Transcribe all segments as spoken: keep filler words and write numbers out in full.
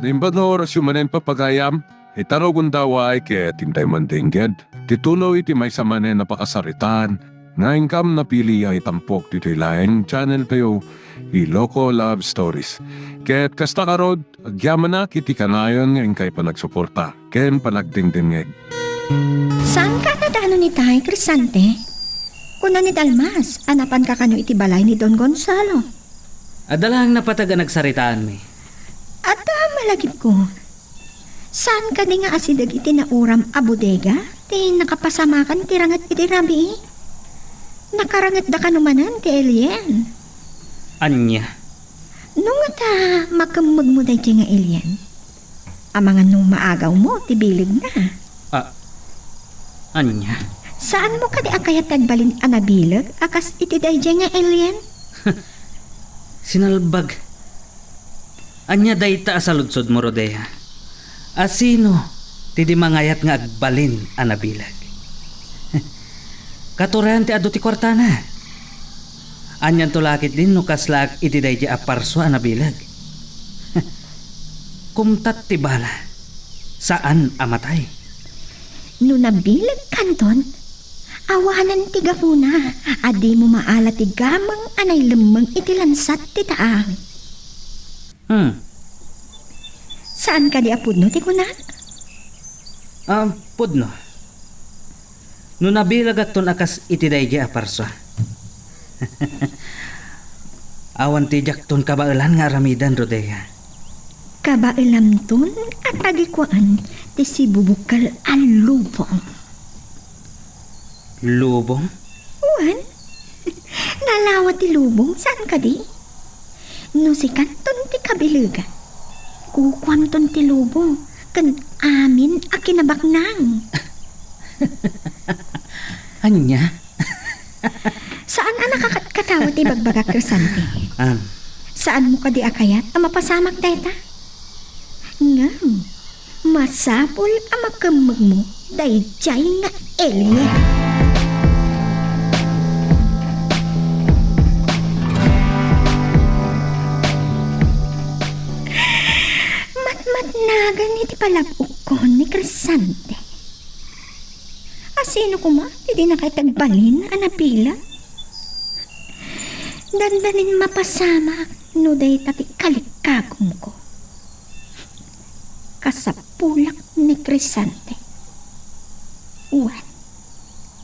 Imbag nga orasyo manen, papagayam, ita no gundaway ket intay mandengged ti tuloy ti maysa manen a pakasaritaan nga inkam napili a itampok ditoy laeng channel tayo, Iloko Love Stories. Ket kasta ngarud, agyamanak iti kanayon nga inkay panagsuporta ken panagdengdengngeg. Saanka a nadanon itay, Crescente? Kuna ni Dalmas a napanka kano iti balay ni Don Gonzalo. Adda laeng napateg a nagsaritaanmi. Adda malagipko. Saan kadi nga asideg iti nauram a bodega ti nakapasamakan ti ranget iti rabii? Nakarangetda kano manen ti alien? Ania? No ngata, makemmegmo daydiay nga alien? Amangan no maagawmo ti bilegna. Ah, ania? Saanmo kadi a kayat ti agbalin a nabileg a kas iti daydiay nga alien? Sinalbag. Ania dayta a saludsodmo, Rodea? A sino ti di mangayat nga agbalin a nabileg? Katurayan ti adu ti kuartana. Anianto la ketdin no kaslaak iti daydiay a parsua a nabileg? Kumtat ti bala, saan a matay. No nabilegkanton, awanen ti gapuna a dimo maala ti gameng a nailemmeng iti lansat ti taang. Hmm. Saan kadi a pudno ti kunak? Ah, pudno. No nabilegakton a kas iti daydiay a parsua. Awan ti diakton kabaelan nga aramiden, Rodea. Kabaelamton a tagikuan ti sibubukkel a lubong. Lubong? Wen, nalawa ti lubong, saan kadi? No sikanton ti kabilegan, kukuamton ti lubong ken amin a kinabaknang. Ania? Saan a nakakatkatawa ti ibagbagak, Crescente. Am. Saanmo kadi a kayat a mapasamak dayta? Ngem, masapul a makemmegmo daydiay nga alien. Matmatnagan iti palab-okkon ni Crescente. A sino koma ti di nakaited balin a nabileg? Dandanin mapasamak no dayta ti kalikagumko. Kasapulak ni Crescente. Wen,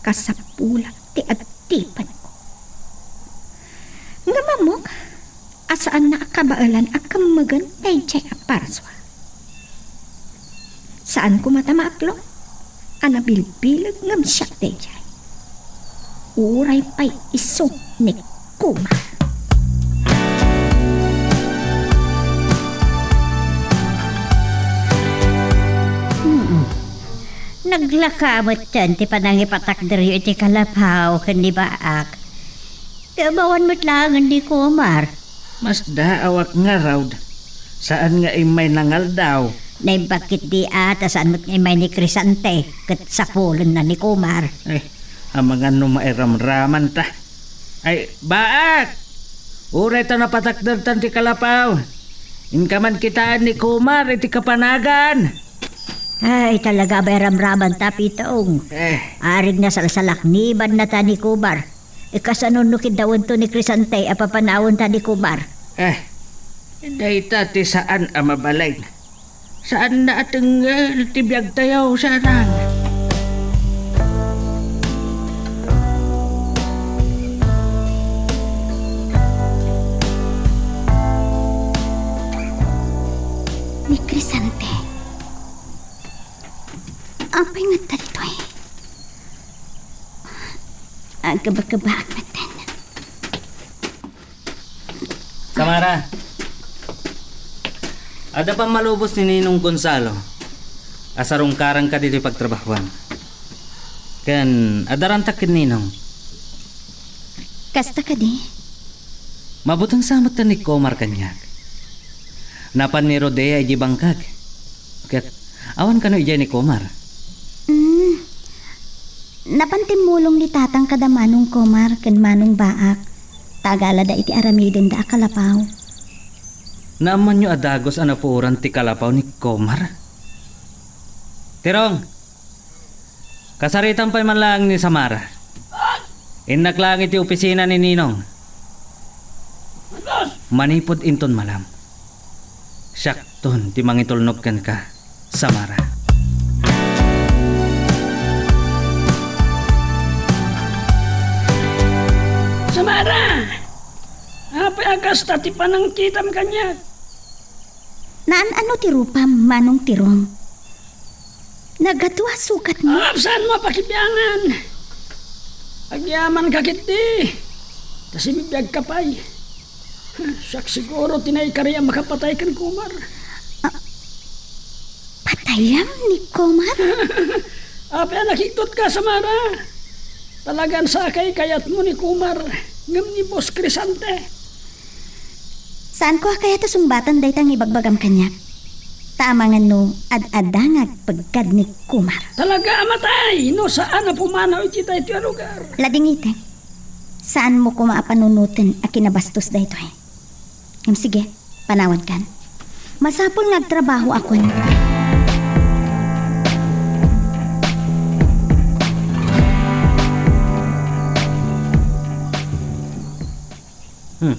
kasapulak ti adipenko. Ngem ammok a saanna a kabaelan a kemmegen daydiay a parsua. Saan koma ta maaklo a nabilbileg ngem siak daydiay. Uray pay isu ni Kumar. Mm-mm. Naglaka metten ti panangipatakderyo iti kalapaw ken ni Baak. Ti abawan met laengen ni Kumar. Masdaawak ngarud. Saan nga immay nangaldaw. Naimbag ketdi a, ta saan met nga immay ni Crescente, ket sapulenna ni Kumar. Eh, amangan no mairamramanta. Ay, Baak! Uray ta napatakdertan ti kalapaw. Inka man kitaen ni Kumar iti kapanagan. Ay, talaga a mairamramanta, Pitong. Eh. Arig nasalsalaknibannata ni Kumar. Ikasano no kiddawento ni Crescente a papanawenta ni Kumar? Eh, dayta ti saan a mabalin. Saanna a tengngel ti biagtayo, saan? Ni Crescente. Apay ngata ditoy? Agkabakabaak metten. Samara, adda pammalubos ni Ninong Gonzalo a sarungkaranka ditoy pagtrabahuan. Ken adda rantak ken Ninong. Kasta kadi? Mabuteng sa met ni Komar kaniak. Napan ni Rodea idiay bangkag. Ket awan kano idiay ni Komar? Mm. Napan timmulong ni Tatang kada Manong Komar ken Manong Baak. Ta agalada iti aramidenda a kalapaw. Naammoanyo a dagus a napuoran ti kalapaw ni Komar? Tirong, kasaritam pay man laeng ni Samara. Innak laeng iti opisina ni Ninong. Manipud inton malam, siakton ti mangitulnog kenka, Samara. Samara! Apay a kasta ti panangkitam kaniak? Naan-ano ti rupam, Manong Tirong? Nagatua sukatmo? Apsan mo a pakibiangan. Agyamanka ketdi. Ta sibibiagka pay. Siak siguro ti naikari a makapatay ken Komar. Ah, patayam ni Komar? Apay a nakigtotka, Samara? Talagan sakay kayatmo ni Komar, ngem ni Boss Crisante. Saanko a kayat a sungbatan dayta nga ibagbagam kaniak. Ta amangan no ad-adda nga agpeggad ni Komar. Talaga a matay no saan a pumanaw iti daytoy a lugar. Ladingiti. Saanmo koma a panunoten a kinabastos daytoy. Ngem sige, panawankan. Masapul nga agtrabahoakon. Hmm.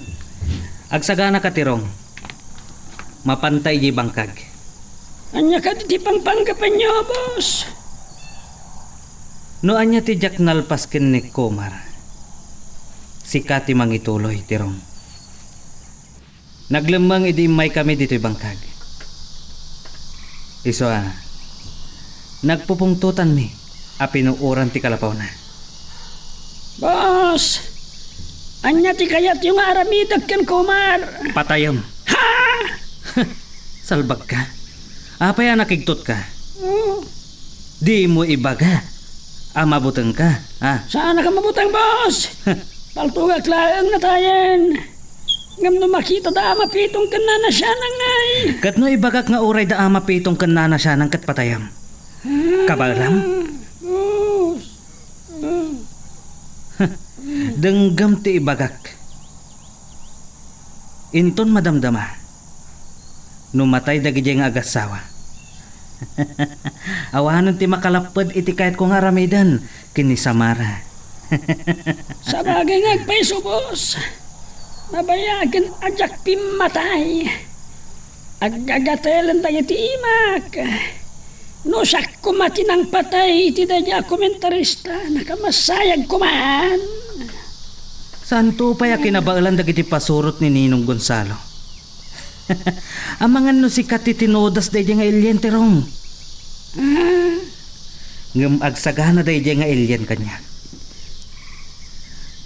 Agsaganaka, Tirong. Mapanta idiay bangkag. Ania kadi ti pangpanggapanyo, boss? No ania ti diak nalpas ken ni Komar, sika ti mangituloy, Tirong. Naglemmeng idi immaykami ditoy bangkag. Isu a, nagpupungtotanmi a pinuoran ti kalapawna. Boss, ania ti kayatyo nga aramidek ken Komar? Patayem. Ha? Salbagka? Apay a nakigtotka? Oh. Dimo ibaga a mabutengka, ha? Saanka mabuteng, boss. Paltogak laeng natayen. Ngem no makitada a mapitong ken Nana Sianang ngay. Ket no ibagak nga uray da a mapitong ken Nana Sianang ket patayam. Ah, kabaelam? Boss. Ah. Denggem ti ibagak. Inton madamdama, no matay dagidiay nga agassawa, awanen ti makalapped iti kayatko nga aramiden ken ni Samara. Sabagay nga agpayso, boss. Nabayagen a diak pimmatay. Aggagatelen dagiti imak. No siak koma ti nangpatay iti daydiay a komentarista, nakamasayag koman. Saanto pay a kinabaelan dagiti pasurot ni Ninong Gonzalo. Amangan no sika ti tinudas daydiay nga ilien, Tirong. Ah. Ngem agsagana daydiay nga ilien kaniak.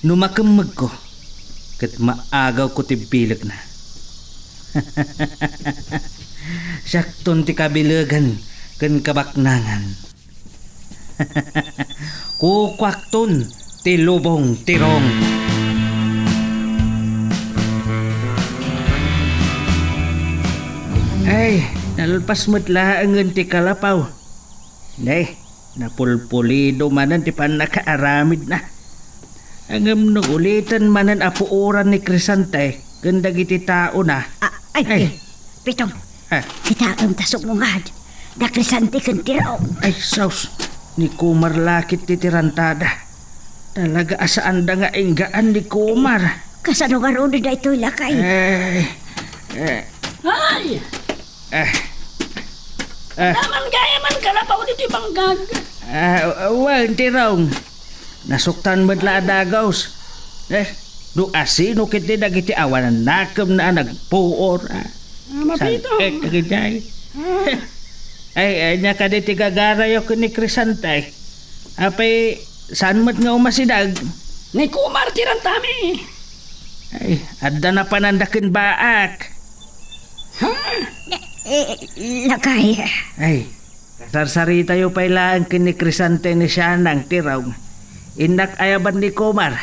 No makemmegko, ket maagawko ti bilegna. Siakton ti kabilegan ken kabaknangan. Kukuakton ti lubong, Tirong. Ay, nalpas met laengen ti kalapaw. Nay, napulpulido manen ti pannakaaramidna. Ngem no uliten manen a puoran ni Crisante ken dagiti taona. Ah, ay, ay. Pitong. Ah. Kitaem ta sumungad. Da Crisante ken Tirong. Ay, sus. Ni Kumar la ket ti tirantada. Talaga a saanda nga inggaan ni Kumar. Kasano ngarud daytoy, lakay? Eh, eh. Ay! Eh. Eh. Naman gaya man kalapaw ditoy bangkag. Ah, wen, Tirong. Nasuktan met la a dagus. Eh, no asino ketdi dagiti awan a nakemna a nagpuor, ah? Ah, mapito. San-, eh, dagiti ay. Ah. Ay, ay, ania kadi ti gagarayo ken ni Crisante? Apay, saan met nga umasidag? Ni Kumar ti rantami. Ay, adda napananda ken baak. Ha? Eh, eh, lakay. Ay, sarsaritayo pay laeng ken ni Crisante ni Sianang, Tirong. Innak ayaban ni Kumar.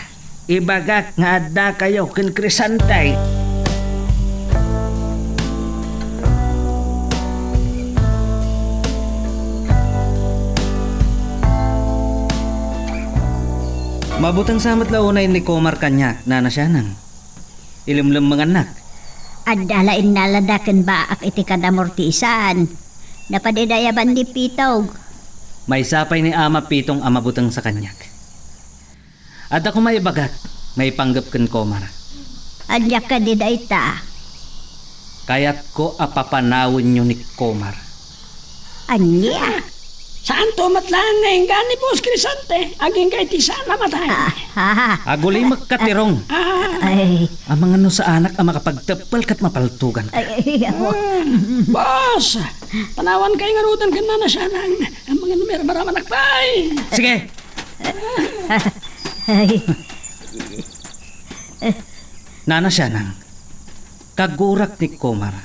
Ibagak nga addakayo ken Crisante. Mabuteng sa met la unay ni Kumar kaniak, Nana Sianang. Ilemlemmengannak. Adda la innalada ken baak iti kadamortisan. Napadidayaban ni Pitong. Maysa pay ni Ama Pitong a mabuteng sa kaniak. Adda koma ibagat maipanggep ken Komar. Ania kadi dayta? Kayatko a papanawenyo ni Komar. Ania? Saanto met laeng nga inggana ni Boss Crescente, agingga iti saan a matay. Ah, ah. Agulimekka, Tirong. Ah. Ay. Amangan no saanak a makapagteppel ket mapaltugan. Ay, ay, ako. Ah, boss, panawankayo ngaruden ken Nana Sianang. Amangan no maramanak pay. Sige. Ay. Nana Sianang, kagurak ni Komar.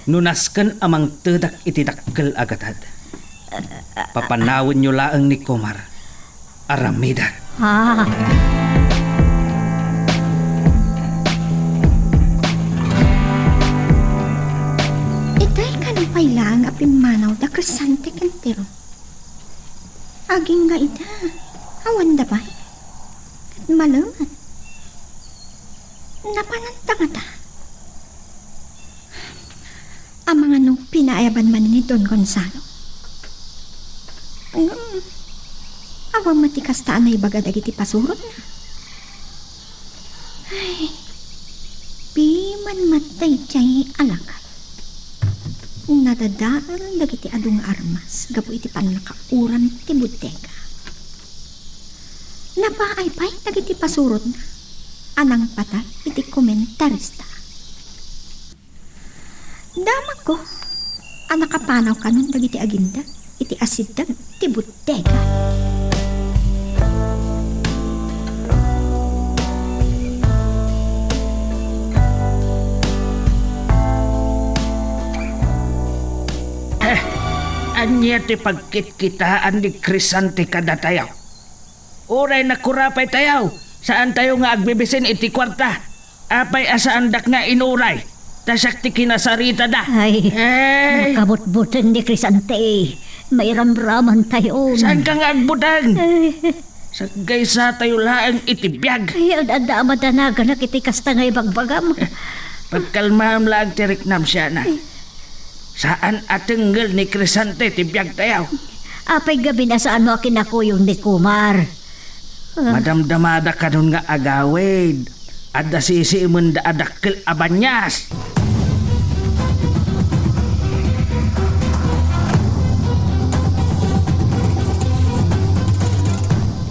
No nasken a mangtedak iti dakkel a gatad, papanawenyo laeng ni Komar. Aramidek. Ah. Itay kano pay laeng a pimmanaw da Crescente ken Tiro. Agingga ida, awanda pay. Ket malemet. Napananta ngata. Amangan no pinaayaban man ni Don Gonzalo. Ngem, awan met ti kasta a naibaga dagiti pasurotna. Ay, piman met daydiay a lakay. Nadadael dagiti adu nga armas gapu iti pannakauram ti bodega. Napaay pay dagiti pasurotna a nangpatay iti komentarista. Damagko a nakapanaw kanon dagiti agindeg iti asideg ti bodega. Eh, ania ti pagkitkitaan ni Crescente kadatayo? Uray nakurapay tayo, saantayo nga agbibisin iti kuarta. Apay a saandak nga inuray? Ta siak ti kinasaritada. Ay, ay. Nakabutbuteng ni Crescente. Mairamraman tayo. Saanka nga agbuteng? Ay. Saggaysa tayo laeng iti biag. Ay, ad-adda a madanaganak iti kasta nga ibagbagam. Pagkalmaam laeng ti riknam, Siana. Ay. Saan a tenggel ni Crescente ti biag tayo. Apay gamin a saanmo a kinakuyog ni Kumar? Ah. Madamdamada kanon nga agawid. Adda sisiimenda a dakkel a banias.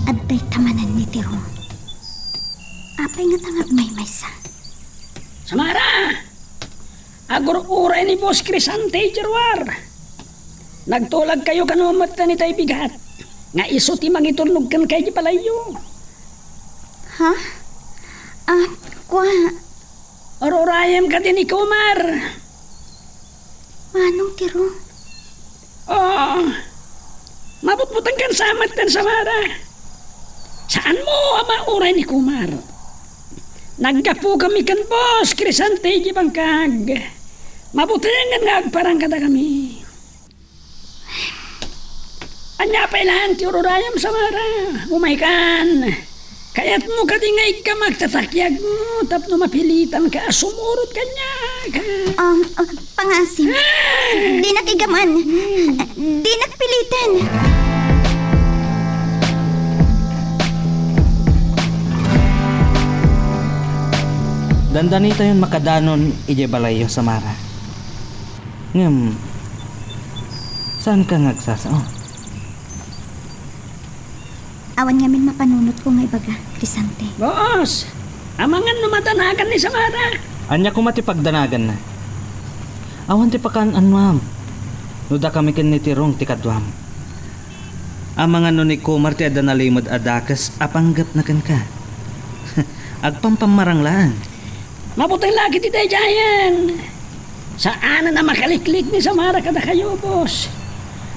Adda ita manen ni Tiro. Apay ngata nga agmaymaysa? Samara! Agur-uray ni Boss Crescente idiay ruar. Nagtulagkayo kano met ken itay bigat nga isu ti mangitulnog kenka idiay balayyo. Ha? Ah, kua. Ururayem kadi ni Kumar. Manong Tiro? Oo. Mabutbutengkan sa met ken Samara. Saanmo a mauray ni Kumar? Naggapu kami ken Boss Crescente iti bangkag. Mabutengen nga agparang kadakami. Ania pay laeng ti ururayem, Samara? Umaykan. Kayatmo kadi nga ikka magtatakyagmo tapno mapilitanka a sumurot kaniak? Um, uh, pangasim. Ah! Dinak igaman. Hmm. Dinak pilitan. Dandanitayon makadanon idiay balayyo, Samara. Ngem, saanka nga agsasao? Awan ngamin mapanunotko nga ibaga, Crescente. Boss, amangan no madanagan ni Samara. Ania koma ti pagdanaganna? Awan ti pakaan-anoam no dakami ken ni Tirong ti kaduam. Amangan no ni Kumar ti adda nalimed a dakes a panggepna kenka. Agpampammarang laeng. Mabuteng la ket ti daydiayen. Saanen a makaliklik ni Samara kadakayo, boss.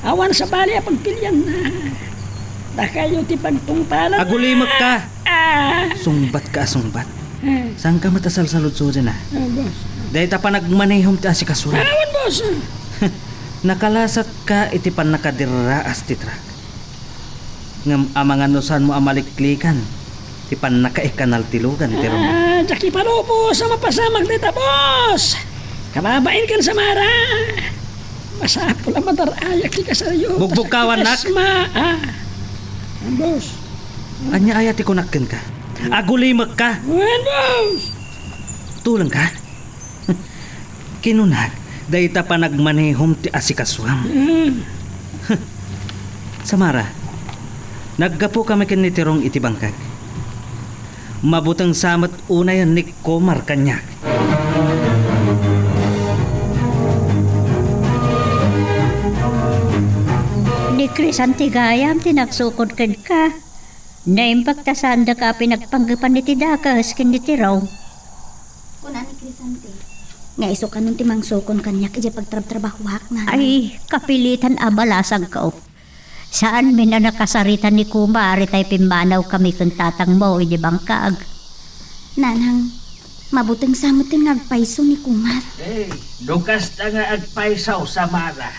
Awan sabali a pagpilianna. Dakayo ti pagtungpalan. Agulimekka! Ah! Sungbatka a sungbat. Eh. Saanka met a salsaludsodna? Ah, boss. Dayta panagmanehom ti asikasura. Awan, boss. Nakalasatka iti pannakadirraas ti truck. Ngem amangan no saanmo a maliklikan ti pannakaikanal ti lugan ti rumor. Diak ipalubos a mapasamak dayta, boss. Kababain ken Samara. Masapul a madar-ayak ti kasaryo. Bugbugkawannak? Esma, ah. Boss. Ania aya ti kunak kenka? Agulimekka? Wen, boss. Tulengka? Kinunak, dayta panagmanehom ti asikasuam. Mm. Samara, naggapukami ken ni Tirong iti bangkag. Mabuteng sa met unayen ni Kumar kaniak. Ni Crisante gayam ti nagsukod kenka. Naimbag ta saandaka a pinagpanggepan iti dakes ken ni Tirong. Kuna ni Crisante nga isu kanon ti mangsukon kaniak idiay pagtrabtrabahuak, nanang. Ay, kapilitan a balasangko. Saanmin a nakasarita ni Kumar itay pimmanawkami ken tatangmo idiay bangkag. Nanang, mabuteng sa met nga agpayso ni Kumar. Eh, no kasta nga agpayso, Samara.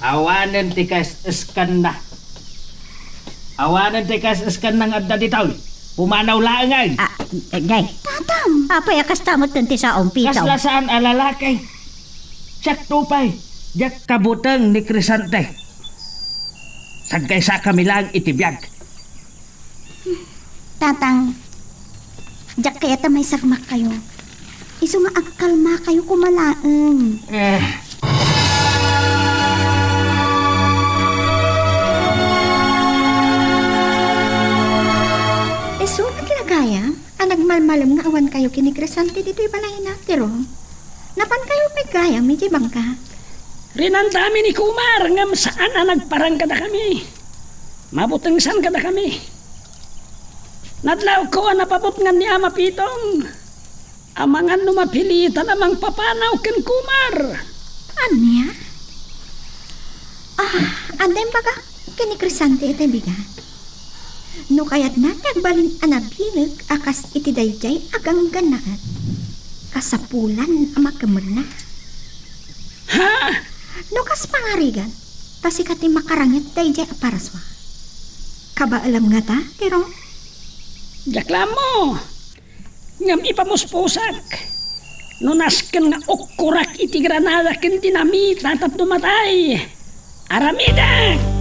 Awanen ti kaes-eskanna. Awanen ti kaes-eskanna nga adda ditoy. Pumanaw laengen. Ah, eh, nay. Tatang! Apay a kasta met ti saom, Pitong? Kasla saan a lalaki. Siak to pay, diak kabuteng ni Crisante. Sagkaysakami laeng iti biag. Tatang, diak kayat a maisarmakkayo. Isu nga agkalmakayo koma laeng. Eh. Isu met la gayam a nagmalmalem nga awankayo ken ni Crisante ditoy balayna, Tirong. Napankayo pay gayam idiay bangkag. Rinantami ni Kumar ngem saan a nagparang kadakami. Mabutengsan kadakami. Nadlawko a napabutngan ni Ama Pitong. Amangan no mapilitan a mangpapanaw ken Kumar. Ania? Ah, adda imbaga ken ni Crisante itay bigat. No kayatna ti agbalin a nabileg a kas iti daydiay a ganggannaet, kasapulan a makemegna. Ha? No kas pangarigan, ta sika ti makaranget daydiay a parasua. Kabaelam ngata, Tirong? Diak la ammo. Ngem ipamuspusak no nasken nga ukkorak iti granada ken dinamita tapno matay. Aramidek!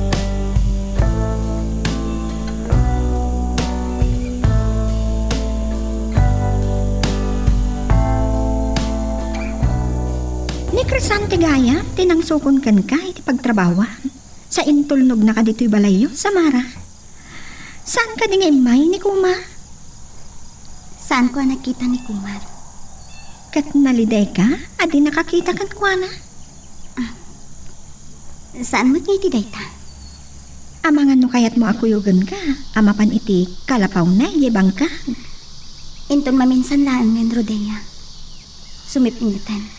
Ni Crisante gayam ti nangsukon kenka iti pagtrabahuam. Sa intulnognaka ditoy balayyo, Samara. Saan kadi nga immay ni Kumar? Saanko a nakita ni Kumar. Ket nalidayka a di nakakita kenkuana? Ah, saan met nga iti dayta? Amangan no kayatmo a kuyogenka a mapan iti kalapawna idiay bangkag. Inton maminsan laengen, Rodea. Sumipngeten.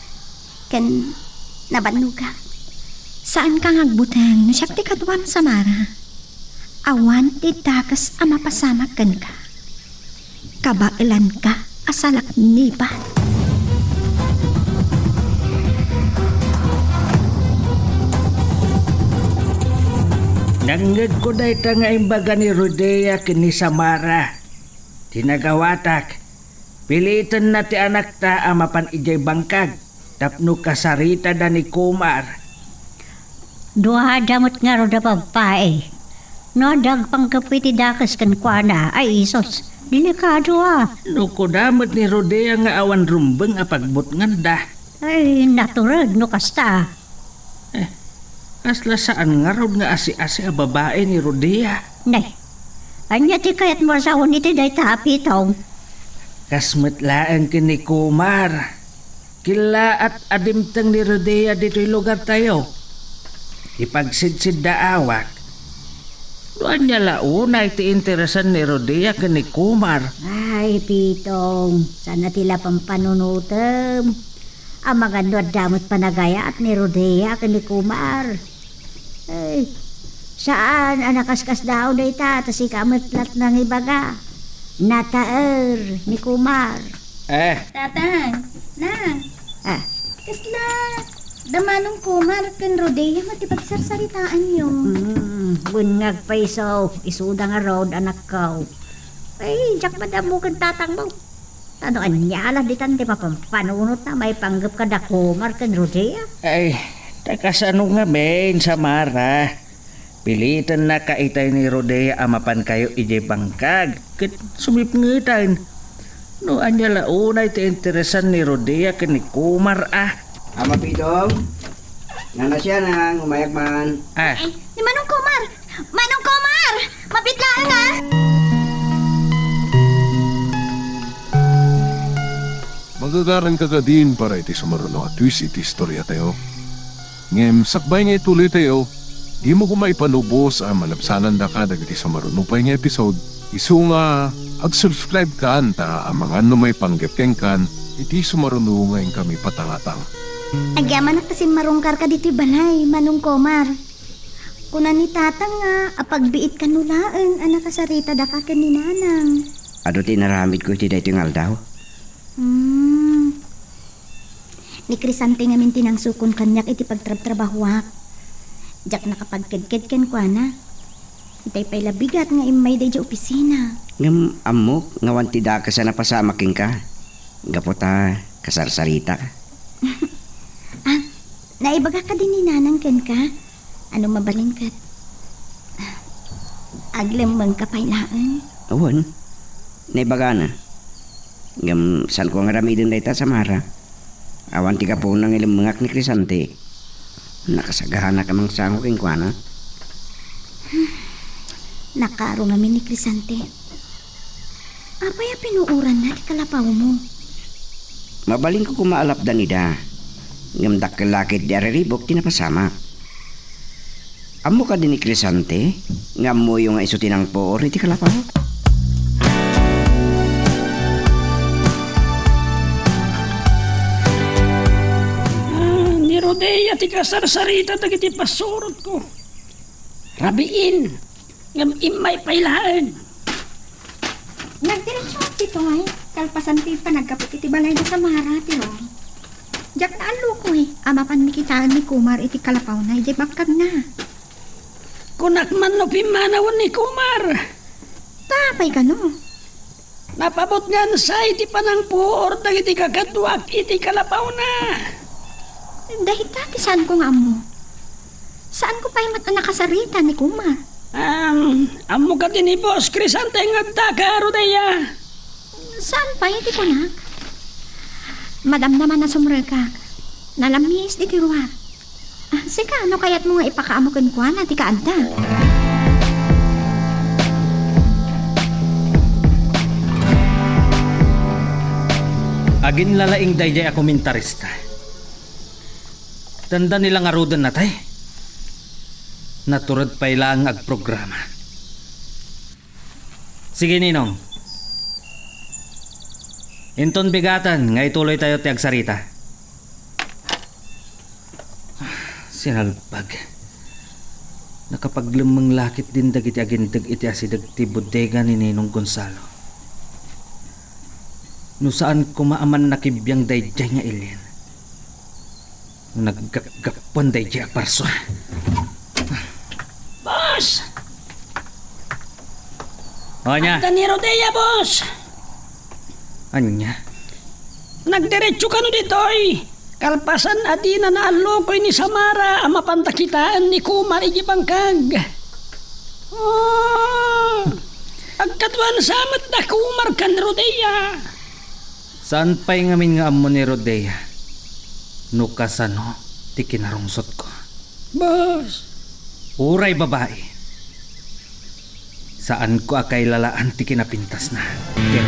Ken nabannogak. Saanka nga agbuteng no siak ti kaduam, Samara. Awan ti dakes a mapasamak kenka. Kabaelanka a salakniban. Nangngegko dayta nga imbaga ni Rodea ken ni Samara. Ti nagawatak, pilitenna ti anakta a mapan idiay bangkag tapno kasaritada ni Kumar. Duada met ngarud a babbai. No adda agpanggep iti dakes kenkuana, ay isus, delikado a. No kuna met ni Rodea nga awan rumbeng a pagbutnganda. Ay, natured no kasta. Eh, kasla saan ngarud nga asi-asi a babai ni Rodea. Nay, ania ti kayatmo a sawen iti dayta a Pitong? Kas met laeng ken ni Kumar. Kellaat a dimteng ni Rodea ditoy lugartayo. Ti pagsidsiddaawak. No ania la unay ti interesan ni Rodea ken ni Kumar? Ay, Pitong, saan a ti la pampanunotem. Amangan no adda met panagayat ni Rodea ken ni Kumar. Ay, saan a nakaskasdaaw dayta, ta sika met la't nangibaga. Nataer ni Kumar. Eh. Tatang, nang. Ah. Kasla damano ni Kumar ken Rodea met ti pagsarsaritaanyo. Hmm, wen nga agpayso, isuda ngarud, anakko. Ay, diak madammo ken tatangmo. Ta no ania la ditan ti mapampanunotna maipanggep kada Kumar ken Rodea? Ay, ta kasano ngamin, Samara? Pilitennaka itay ni Rodea a mapankayo idiay bangkag ket sumipngetan. No ania la unay ti interesan ni Rodea ken ni Kumar a. Ama Pidong, Nana Sianang, umayak man. Ah. Ay, ni Manong Kumar! Manong Kumar! Mapit laeng, ah! Magagaranka kadin para iti sumaruno a twist iti istoriatayo. Ngem sakbay nga ituloytayo, dimo koma ipanubos a malabsanandaka dagiti sumaruno pay nga episode. Isu nga ag-subscribe kan ta amangan no maipanggep kenkan iti sumaruno nga inkami patangatang. Agyamanak ta simmarungkarka ditoy balay, Manong Komar. Kuna ni Tatang nga apagbiit kano laeng a nakasarita daka ken ni Nanang. Adu ti inaramidko iti daytoy nga aldaw. Hmm. Ni Crisante ngamin ti nangsukon kaniak iti pagtrabtrabahoak. Diak nakapagkedked kenkuana. Itay pay la bigat nga immay daydiay opisina. Ngem ammok nga awan ti dakes a napasamak kenka. Gapu ta kasarsaritaka. Ah, naibaga kadi ni Nanang kenka? Ano mabalin ket aglemmengka pay laeng? Awan. Naibagana. Ngem saanko nga aramiden dayta, Samara. Awan ti gapuna nga ilemmengak ni Crisante. Nakasagana a mangsango kenkuana. Nakaaro ngamin ni Crisante. Apay a pinuoranna ti kalapawmo? Mabalinko koma a lapdan ida, ngem dakkel la ket ti ariribuk ti napasamak. Ammo kadi ni Crisante nga ammoyo nga isu ti nangpuor iti kalapaw? Ah, ni Rodea ti kasarsarita dagiti pasurotko. Rabiin, ngem immay pay laeng. Nagdiretso ti Toy, kalpasan ti panaggapu iti balay ni Samara ti Roy. Diak naallukoy a mapanmi kitaen ni Kumar iti kalapawna idiay bangkagna. Kunak man no pimmanawen ni Kumar. Ta apay kano? Napabutngansa iti panangpuor dagiti kakaduak iti kalapawna. Dayta ti saanko nga ammo. Saanko pay met a nakasarita ni Kumar. Um, ammo kadi ni Boss Crisante nga addaka, Rodea? Saan pay ti kunak? Madamdama a sumrekak. Nalamis ditoy ruar. Ah, sika, no kayatmo nga ipakaammo kenkuana ti kaadda? Aginlalaing daydiay a komentarista. Dandani la ngaruden natay. Natured pay laeng nga agprograma. Sige, Ninong. Inton bigaten nga ituloytayo ti agsarita. Sinalbag. Nakapaglemmeng la ketdin dagiti agindeg iti asideg ti bodega ni Ninong Gonzalo. No saan koma a mannakibiang daydiay nga ilin. Naggapgapuan daydiay a parsua. Boss! O, ania? Adda ni Rodea, boss! Ania? Nagdiretso kano ditoy? Kalpasan a dina naallukoy ni Samara a mapanta kitaen ni Kumar idiay bangkag. Oh, agkaduan sa met da Kumar ken Rodea. Saan pay ngamin nga ammo ni Rodea no kasano ti kinarungsotko? Boss. Uray babai, saanko a kailalaan ti kinapintasna. Pero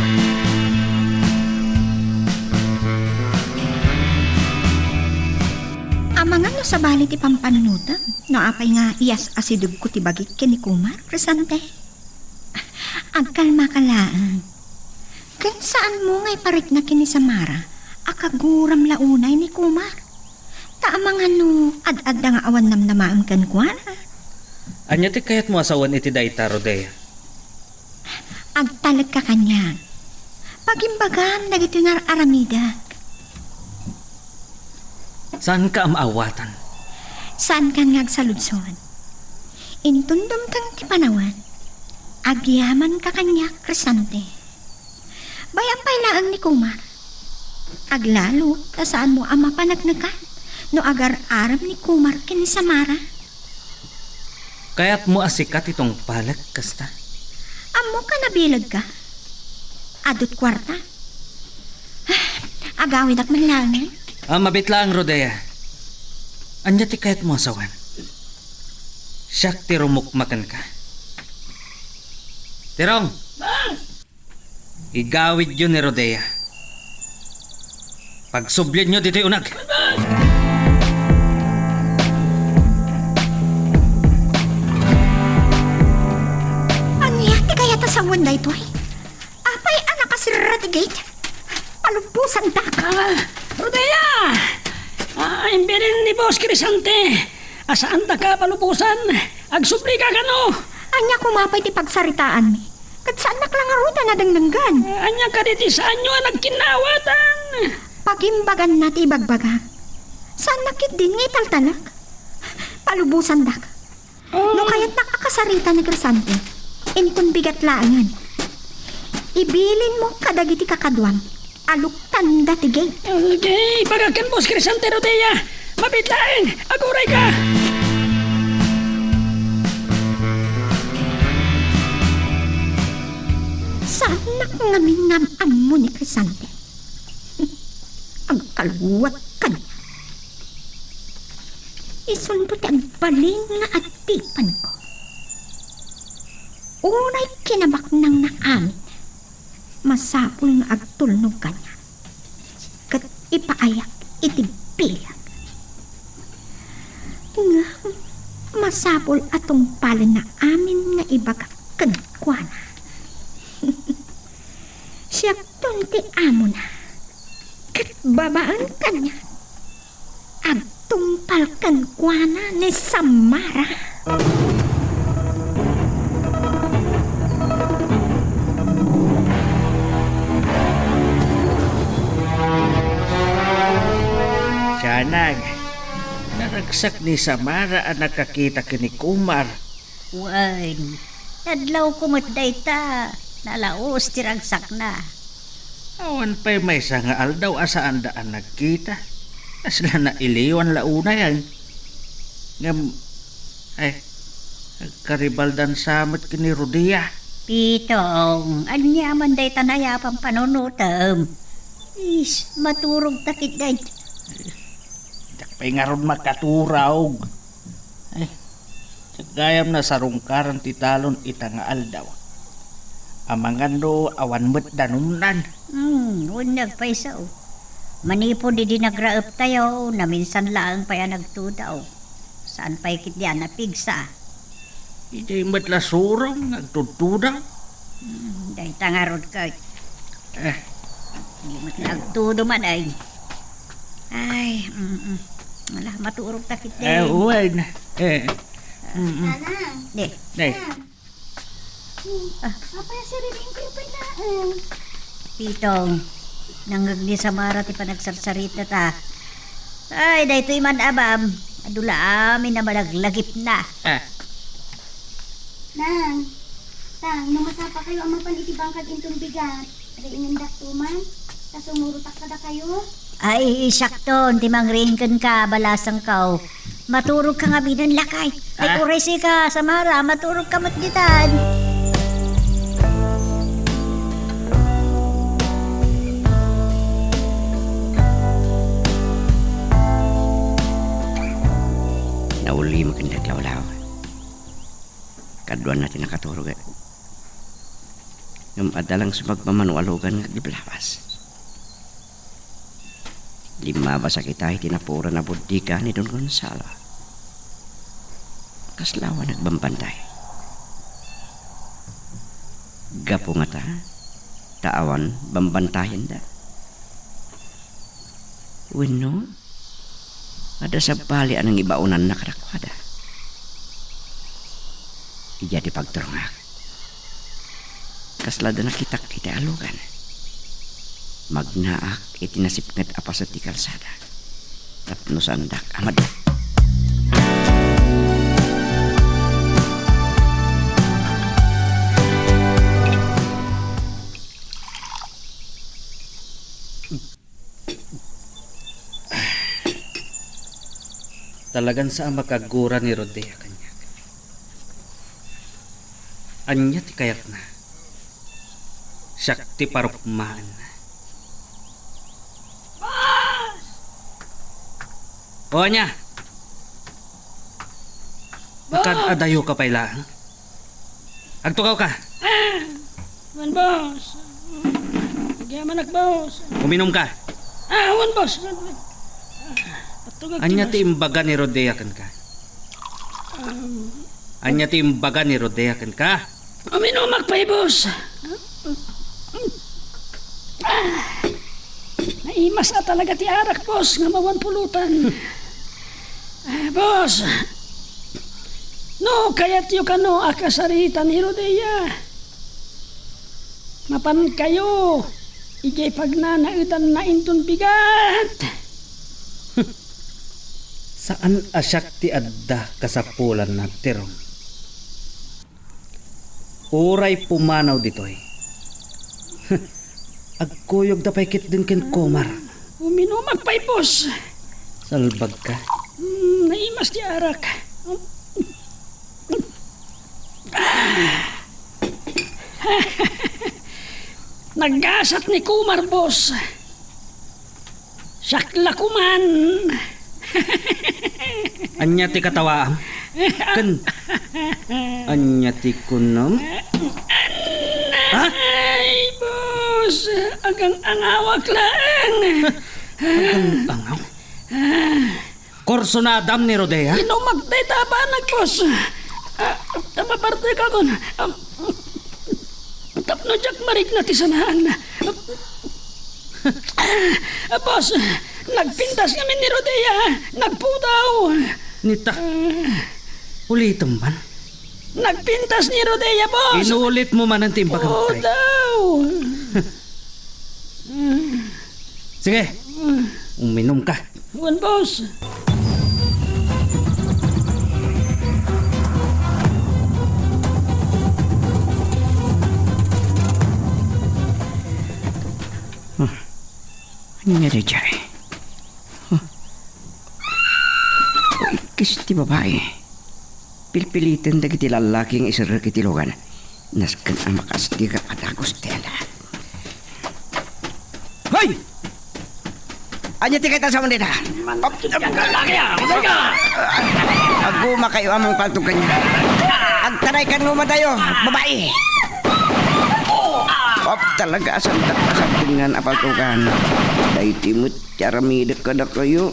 amangan no sabali ti pampanunotem, no apay nga iyas-asidegko ti bagik ken ni Kumar, Crisante? Agkalmaka laeng. Ken saanmo nga iparikna ken ni Samara a kaguram la unay ni Kumar? Ta amangan no ad-adda nga awan namnamaem kenkuana. Ania ti kayatmo a sawen iti dayta, Rodea? Agtalekka kaniak. Pagimbagam dagitoy nga ar-aramidek. Saanka a maawatan? Saankan nga agsaludsod? Inton dumteng ti panawen, agyamanka kaniak, Crisante. Bay-am pay laeng ni Kumar. Aglalo ta saanmo a mapaneknekan no agar-arem ni Kumar ken ni Samara. Kayatmo a sika ti tungpalek kasta? Ammok a nabilegka. Adu't kuarta. Agawidak man laengen. Ah, mabit laeng, Rodea. Ania ti kayatmo a sawen? Siak ti rumukma kenka. Tirong! Igawidyo ni Rodea. Pagsublienyo ditoy uneg. Ania ti kayat a sawen daytoy? Apay a nakasirra ti gate? Palubosandak. Ah, Rodea! Ah, imbilin ni Boss Crisante. A saandaka a palubosan. Agsublika kano? Ania koma pay ti pagsaritaanmi? Ket saannak la ngarud a nadengdenggen. Ania kadi ti saanyo a nagkinnawatan? Pagimbaganna ti ibagbagak. Saannak ketdin nga italtalek. Palubosandak. Oh. No kayatnak a kasarita ni Crisante, inton bigat laengen. Ibilinmo kadagiti kakaduam a luktanda ti gate. Okay, pagakan, Boss Crisante, Rodea. Mabit laeng, agurayka. Saannak ngamin nga am-ammo ni Crisante. Agkaluat kaniak. Isunto ti agbalin nga adipanko. Unay kinabaknangna amin, masapul nga agtulnog kaniak ket ipaayak iti biag. Ngem masapul a tungpalenna amin nga ibagak kenkuana. Siakton ti amona, ket babaen kaniak, agtungpal kenkuana ni Samara. Sianag, naragsak ni Samara a nakakita ken ni Kumar. Wen, nadlawko met dayta, nalaus ti ragsakna. Awan pay maysa nga aldaw a saanda a nagkita. Kasla nailiwan la unayen. Ngem, ay, agkaribaldan sa met ken ni Rodia. Pitong, ania man dayta nayapan panunutem? Is, maturog ta ketdi. Diak pay ngarud makaturog. Ay, gayam nasarungkaran ti talon ita nga aldaw. Amangan no awan met danumnan. Hmm, wen, nagpayso. Manipud idi nagraeptayo, naminsan laeng pay a nagtudaw. Saan pay ketdi a napigsa? Idiay met la surong nga agtudtudaw. Hmm, dayta ngarud ket. Eh. Di met la agtudo man ay. Ay, mm, mm. Ala, maturog ta ketdi. Eh, wen. Eh. Mm, mm. Nanang. Di. Nay. Ah. Ah. Apay a siririing kayo pay laeng? Pitong, nangngeg ni Samara ti panagsarsaritata. Ay, daytoy man a bam, adu la amin a malaglagipna. Ah. Nang, tang, no masapa kayo a mapan iti bangkag inton bigat, riingendakto man, ta sumurotak kadakayo. Ay, siakton ti mangriing kenka, balasangko. Maturogka ngaminen, lakay. Ay, ah, uray sika, Samara, maturogka met ditan. Nauli met ken daglawlaw. Kaduana ti nakaturog, eh. Ngem adda lang sumagmamano a lugan nga aglablabas. Limmabas a kita iti napuran a boddega ni Don Gonzalo. Kasla awan agbambantay. Gapu ngata ta awan bambantayenda. Wenno, adda sabali a nangibaonanna kadakuada. Idiay ti pagturongak, kasla adda nakitak iti alugan. Magnaak iti nasipnget a paset ti kalsada tapno saandak a madu. Talagan sa a makagura ni Rodea kaniak. Ania ti kayatna? Siak ti parukmaenna. O ania? Boss! Nakaad-adayo ka pay laeng? Agtugaw ka. Ah! Wen, boss. Agyamanak, boss. Uminom ka. Ah, wen, boss. Agtugak, ania ti imbaga ni Rodea kenka? Um, ania ti imbaga ni Rodea kenka? Uminumak pay, boss. Ah, naimas a talaga ti arak, boss, nga mawan pulutan. Ah, boss, no kayatyo kano a kasaritan ni Rodea, mapankayo idiay pagnanaedanna inton bigat. Saan a siak ti adda kasapulanna, Tirong. Uray pumanaw ditoy, agkuyogda pay ketdin ken Kumar. Uminumak pay, boss. Salbag ka. Mm, naimas ti arak. Naggasat ni Kumar, boss. Siak la koman. Ania ti katawaam? Ken ania ti kunam? Ha? Ay, boss, agang-angawak laeng. Agang-angaw? Kursunadam ni Rodea? Inumak dayta a banag, boss. Ah, ta mapartekakon. Ah, tapno diak marikna ti sanaanna. Ah, boss, nagpintas ngamin ni Rodea. Nagpudaw. Nita, ah, ulitem man. Nagpintas ni Rodea, boss. Inulit mo manen ti imbagam, tay. Pudaw. Sige, uminom ka. Wen, boss. Ah, ania daydiay? Ah. Ikkis ti babai. Pilpiliten dagiti lallaki nga iserrek iti lugan. Nasken a makaasdikak a dagus ti ala. Hoy! Ania ti kayatmo dita? Agumakayo a mangpaltog kaniak. Agtaraykan no madayo, babai. Op, talaga, asandak, asandak nga apaltogan. Daytoy met ti aramidek kadakayo.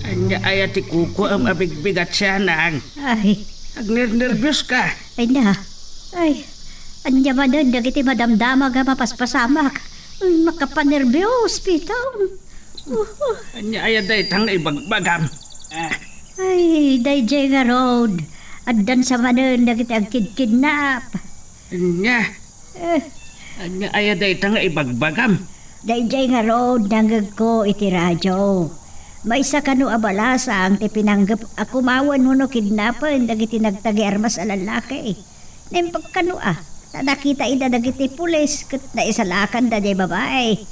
Ania aya ti kukuam a bigbigat sianang? Ay. Agnernerbios ka. Ay na. Ay. Ania manen dagiti madamdamag a mapaspasamak? Ay, makapanerbios, Pitong. Ania aya dayta nga ibagbagam? Ah. Ay, daydiay ngarud, addan sa manen dagiti agkidkidnap. Ania? Eh. Ania aya dayta nga ibagbagam? Daydiay ngarud, nangngegko iti radio. Maysa kano a balasang ti pinanggep a kumawen wenno kidnapen dagiti nagtagi armas a lallaki. Naimbag kano a, ta nakita ida dagiti pulis ket naisalakanda diay babai.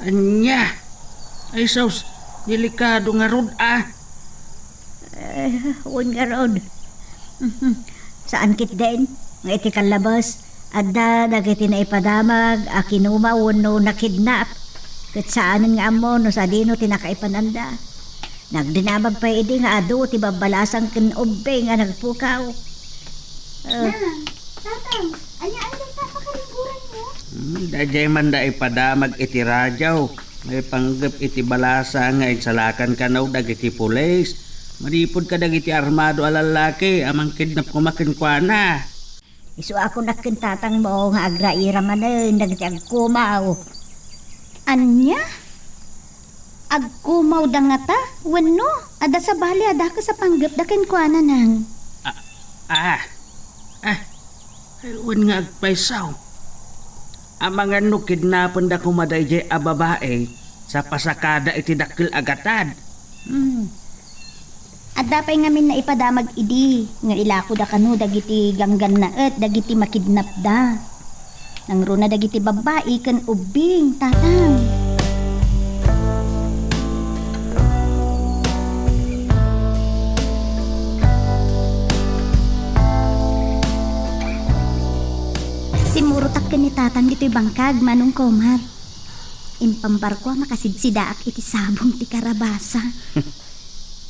Ania? Ay sus, delikado ngarud a. Eh, wen ngarud. Saan ketdin nga iti kallabas, adda dagiti naipadamag a kinuma wenno nakidnap. Ket saanen nga ammo no sadino ti nakaipananda. Nagdinamag pay idi nga adu ti babbalasang ken ubbing a nagpukaw. Ah. Nang, Tatang, ania aya dayta a pakaringguranyo? Hmm, daydiay man da ipadamag iti radio. Maipanggep iti balasang nga insalakan kano dagiti pulis. Manipud kadagiti armado a lallaki a mangkidnap koma kenkuana. Isu a kunak ken tatangmo nga agraira manen dagiti agkumaw. Ania? Agkumawda ngata? Wenno, adda sabali a dakes a panggepda kenkuana, Nang? Ah, ah, ah, wen nga agpayso. Amangan no kidnapenda koma daydiay a babai sa pasakada iti dakkel a gatad. Hmm. Adda pay ngamin naipadamag idi nga ilakoda kano dagiti ganggannaet dagiti makidnapda. Nangruna dagiti babbai ken ubbing, Tatang. Simmurotak ken ni Tatang ditoy bangkag, Manong Komar. Impambarko a makasidsidaak iti sabong ti karabasa.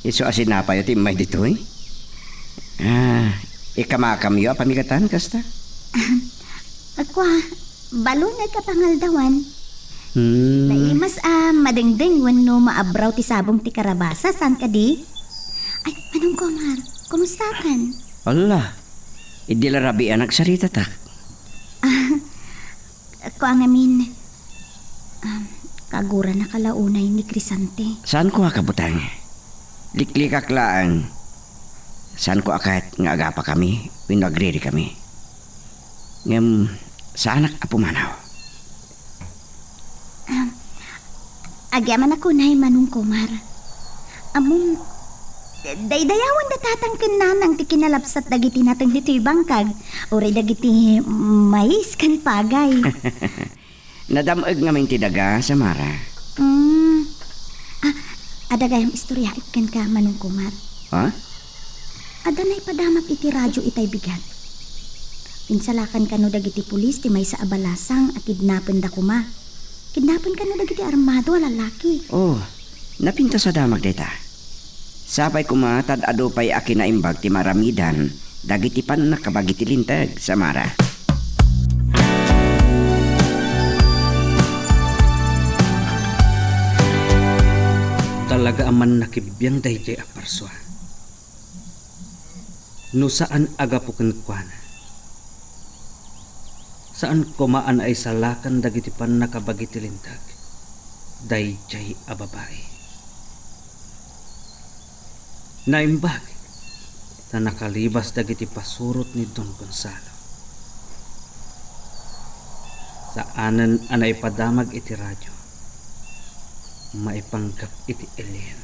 Isu a sinapayo ti immay ditoy? Ah, ikamakamyo a pamigatan kasta? Kua, baluneg a pangaldawan. Hmm. Naimas a madengdeng wenno maabraw ti sabong ti karabasa, saan kadi? Ay, Manong Komar, kumustakan? Ala, idi la rabii a nagsaritatak. Ah, kua ngamin, um, kaguranaka la unay ni Crisante. Saan kua, kabutang? Liklikak laeng. Saan kua ket nga agapakami wenno agririkami. Ngem saanak a pumanaw. Um, agyamanak unay, Manong Komar. Ammom, daydayawenda Tatang ken Nanang ti kinalabsat dagiti nateng ditoy bangkag, uray dagiti mais ken pagay. Nadam-eg ngamin ti daga, Samara. Mm. Ah, adda gayam istoryaek kenka, Manong Komar. Ha? Adda naipadamag iti radio itay bigat. Pinsalakan kano dagiti pulis ti maysa a balasang a kidnapenda koma. Kidnapen kano dagiti armado a lalaki. Oh, napintas a damag dayta. Sapay koma ta ad-adu pay a kinaimbag ti maaramidan dagiti pannakabagi ti linteg, Samara. Talaga a mannakibbiang daydiay a parsua. No saan a gapu kenkuana, saan koma a naisalakan dagiti pannakabagi ti linteg daydiay a babai. Naimbag ta nakalibas dagiti pasurot ni Don Gonzalo. Saanen a naipadamag iti radio maipanggep iti Ellen.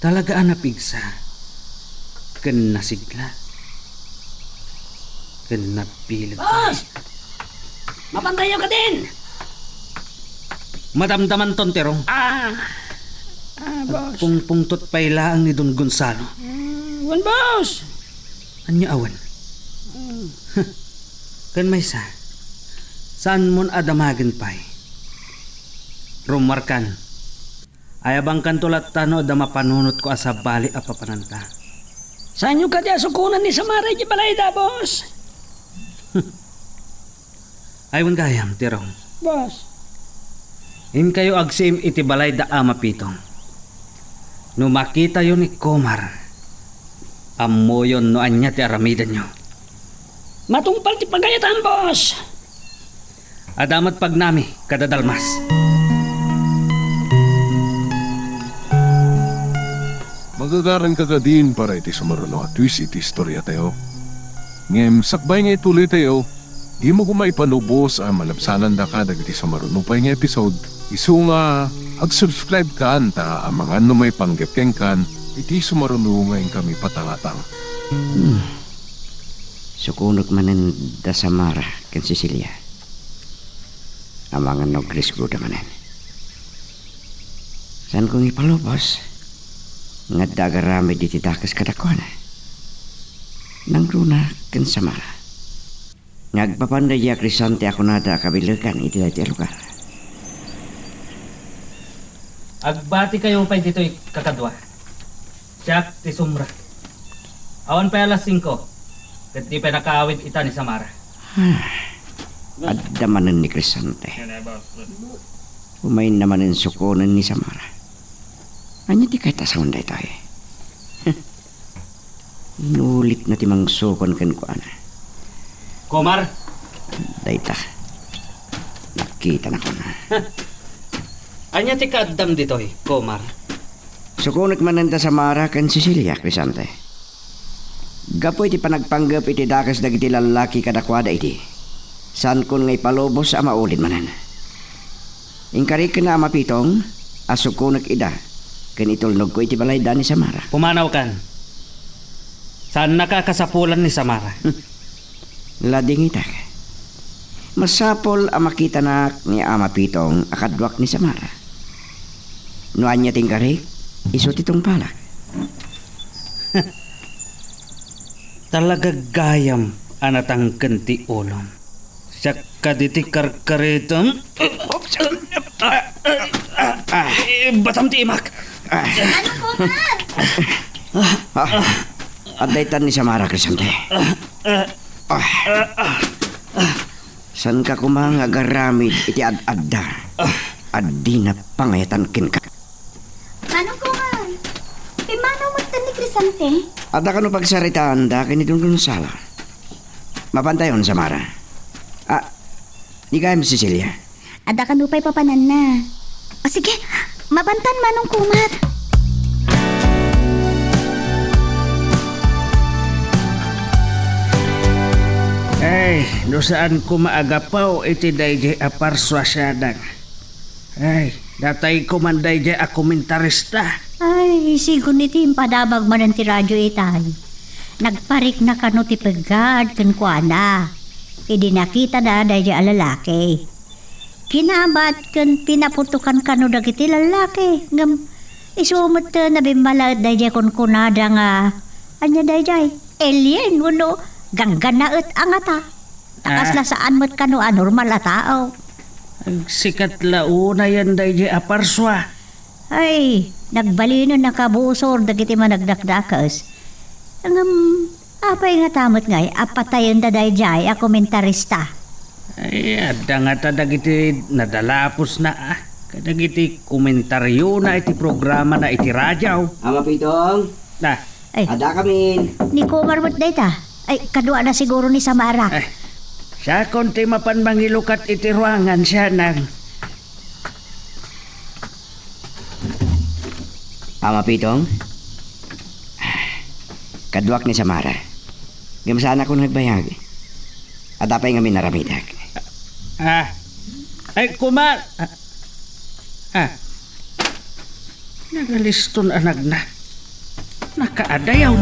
Talaga a napigsa ken nasigla ken nabileg. Boss! Mapantayyo kadin! Madamdamanton, Terong. Ah, ah, boss. Agpungpungtot pay laeng ni Don Gonzalo. Mm, wen, boss. Ania a wen? Mm. Ken maysa, saanmon a damagen pay. Rummuarkan. Ayabangkanto latta no adda mapanunotko a sabali a papananta. Saanyo kadi a sukonen ni Samara iti balayda, boss? Ay, wen gayam, Terong. Boss. Inkayo agsiim iti balayda a mapitong. No makitayo ni Komar, ammoyon no ania ti aramidenyo. Matungpal ti pagayatan, boss. Adda met pagnami kada dalmas. Magagaranka kadin para iti sumaruno a twist iti istoriatayo. Ngem sakbay nga ituloytayo, dimo koma ipalubos a malabsanandaka dagiti sumaruno pay nga episode. Isu nga, ag-subscribe kan ta amangan no maipanggep kenkan iti sumaruno nga inkami patangatang. Hmm. Sukonek manen da Samara ken Cecilia. Amangan no agrisgoda manen. Saanko nga ipalubos nga adda agaramid iti dakes kadakuada. Nangruna ken Samara. Nga agpapan daydiay a Crisante a kunada a kabilegan iti daytoy a lugar. Agbatikayo pay ditoy, kakadua. Siak ti sumra. Awan pay alas singko, ket di pay nakaawid ita ni Samara. Ah, adda manen ni Crisante. Umayna manen sukonen ni Samara. Ania ti kayat a sawen daytoy? Inulitna ti mangsukon kenkuana. Komar! Dayta. Nakitana koma. Ania ti kaaddam ditoy, Komar? Sukonek manen da Samara ken Cecilia, Crisante. Gapu iti panagpanggep iti dakes dagiti lallaki kadakuada idi, saankon nga ipalubos a maulid manen. Inkariken a mapitong a sukonek ida ken itulnogko iti balayda ni Samara. Pumanawkan. Saannaka a kasapulan ni Samara. Hmm. Ladingitak. Masapul a makitanak ni Ama Pitong a kaduak ni Samara. No ania ti inkarik, isu ti tungpalak. Talaga gayam a natangken ti ulom. Siak kaditi karkaritem. Eh, batam ti imak. Ano ko man? Ah, adda itan ni Samara, Crescente. Ah, saanka koma nga agaramid iti ad-adda a dina pangayatan kenka. Manong Kuman, pimmanaw metten ni Crescente? Adda kano pagsaritaanda ken ni Don Gonzalo. Mapantayon, Samara. Ah, di kayam, Cecilia. Adda kano pay papananna? O sige, mapantan, Manong Kuman. Ay, no saan koma a gapu iti daydiay a parsuasyadang. Ay, natay ko man daydiay a komentarista. Ay, sigun iti impadabag manen ti radio itay. Nagparikna kano ti peggad kenkuana. Idi nakitada daydiay a lalaki. Kinabat ken pinaputokan kano dagiti lalaki. Ngem isu met ti nabimmalaet daydiay kunkunada nga, ania daydiay? Alien wenno gangganaet a ngata. Ta kasla saan met kano a normal a tao. Agsikat la unayen daydiay a parsua. Ay, nagbalinen a kabusor dagiti managdakdakes. Ngem, apay ngata met ngay a patayenda daydiay a komentarista? Ay, adda ngata dagiti nadalapusna, ah, kadagiti komentariona iti programana iti radio. Ama Pitong? Na. Ay. Adda kamin. Ni Kumar met dayta. Ay, kaduana siguro ni Samara. Ay, siakon ti mapan mangilukat iti ruangan, sianang. Ama Pitong? Kaduak ni Samara. Ngem saanakon nagbayag. Adda pay ngamin aramidek. Ah. Ay, Kumar. Ah. Ah. Nagaliston a nagna. Nakaadayaw.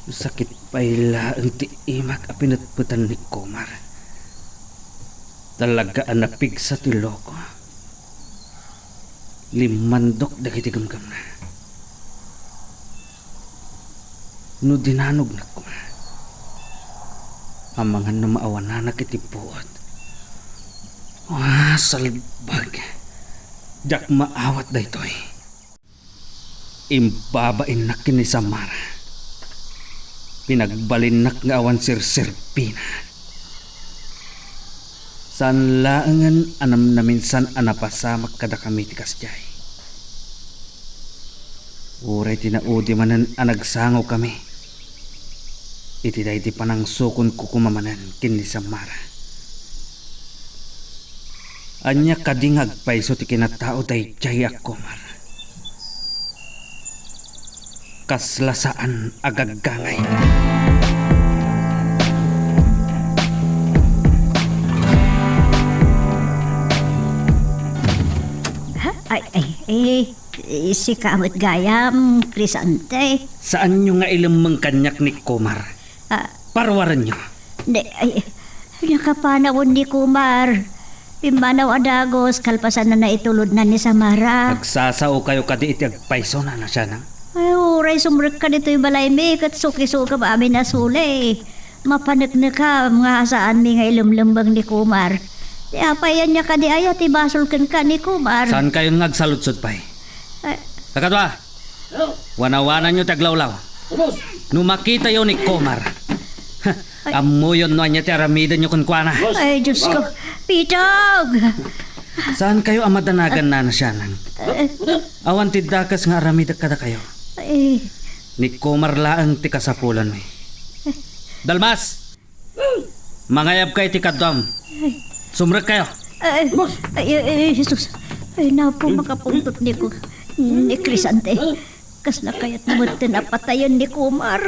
Sakit pay laeng ti imak a pinetpetan ni Kumar. Talaga a napigsa ti loko. Limmandok dagiti gemgemna. No dinanognak koma, amangan no maawananak iti buot. Ah, salbag. Diak maawat daytoy. Imbabainnak ken ni Samara. Pinagbalinnak nga awan serserbina. Saan laengen a namnaminsan a napasamak kadakami ti kasdiay. Uray ti naudi manen a nagsangawkami iti daydi panangsukonko koma manen ken ni Samara. Ania kadi nga agpayso ti kinatao daydiay a Kumar? Kasla saan a gaggangay. Ha? Ay, ay, eh, sika met gayam, Crescente. Saanyo nga ilemmeng kaniak ni Kumar? Ah. Parwarenyo. Ne, ay, nakapanawon ni Kumar. Pimmanaw a dagus, kalpasan a naitulodna ni Samara. Agsasaokayo kadi iti agpaysona, Nasianang? Ay, uray sumrekka ditoy balaymi, ket sukisukam amin a suli. Mapaneknekam nga saanmi nga ilemlemmeng ni Kumar. Ti apay, ania kadi aya ti basol kenka ni Kumar? Saankayon nga agsaludsod pay? Ay. Kakadua, wanawananyo ti aglawlaw. No makitayo ni Kumar, ammoyon no ania ti aramidenyo kenkuana. Ay, Diyos ko. Pitog! Saankayo a madanagan, Nasianang? Eh. Awan ti dakes nga aramidek kadakayo. Eh. Ni Kumar laeng ti kasapulanmi. Dalmas! Mangayabka iti kaduam. Sumrekkayo. Ay, ay, ay, ay, Jesus. Ay, napo, makapungtot ni ko. Ni Crescente. Kasla kayatna metten a patayen ni Kumar.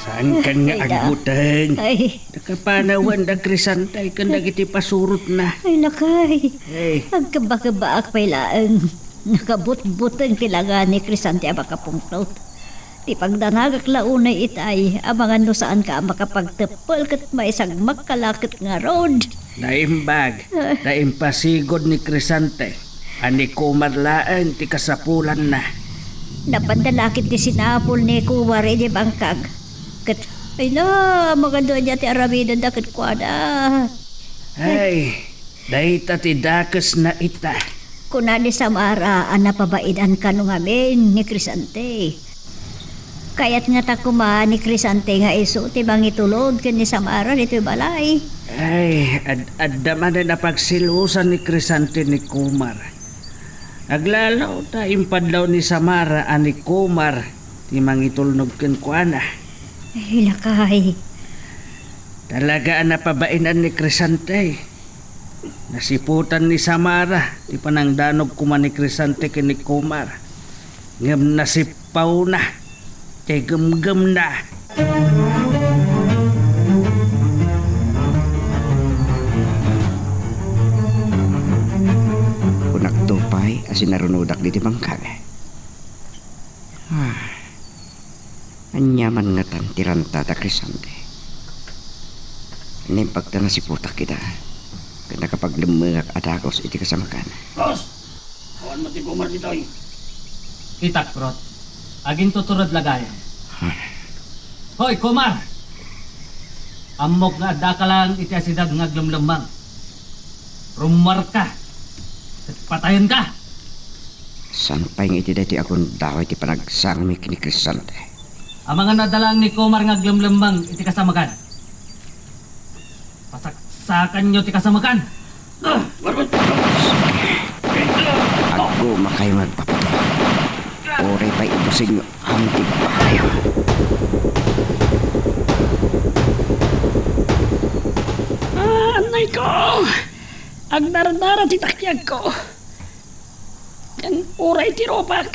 Saankan nga Ay, da. agbuteng. Ay. Nakapanawan da Crisante ken dagiti pasurotna. Ay, lakay. Ay. Agkebakebbaak pay laeng. Nakabutbuteng ti langa ni Crisante a makapungtot. Ti pagdanagak la unay itay, amangan no saanka a makapagteppel ket maisagmakka la ket ngarud. Naimbag, Ah. naimpasigud ni Crisante a ni Kumar laeng ti kasapulanna. Napanda la ket ti sinapul ni Kumar idi bangkag. Ket, ay na, amangan no ania ti aramidenda kenkuana. Ay, Dayta ti dakesna ita. Kuna ni Samara a napabain-an kano ngamin ni Crisante. Kayatna ta koma ni Crisante nga isu ti mangitulod ken ni Samara ditoy balay. Ay, ad-, adda manen a pagselosan ni Crisante ni Kumar. Aglalo ta impadlaw ni Samara a ni Kumar ti mangitulnog kenkuana. Ay, lakay. Talaga a napabain-an ni Crisante. Nasiputan ni Samara ti panangdanog koma ni Crisante ken ni Kumar. Ngem nasippawna ti gemgemna. Kunakto pay a sinarunodak ditoy bangkag. Ah. Ania man ngatan ti ranta da Crisante? Naimbag ta nasiputak ida, ket nakapaglemmengak a dagus iti kasamakan. Boss! Awan met ti Kumar ditoy. Kitak, Brot. Agintutured la gayam. Huh. Hoy, Kumar! Ammok nga addaka laeng iti asideg nga aglemlemmeng. Rummuarka, ket patayenka! Saan pay nga iti daytoy a gundaway ti panagsangmi ken ni Crisante? Amangan no adda laeng ni Kumar nga aglemlemmeng iti kasamakan. Pasaksakanyo ti kasamakan! Agumakayo nga agpapatay. Uray pay ibusinyo amin ti bagayo. Ah, annayko! Agdardara ti takyagko. Ken uray ti rupak.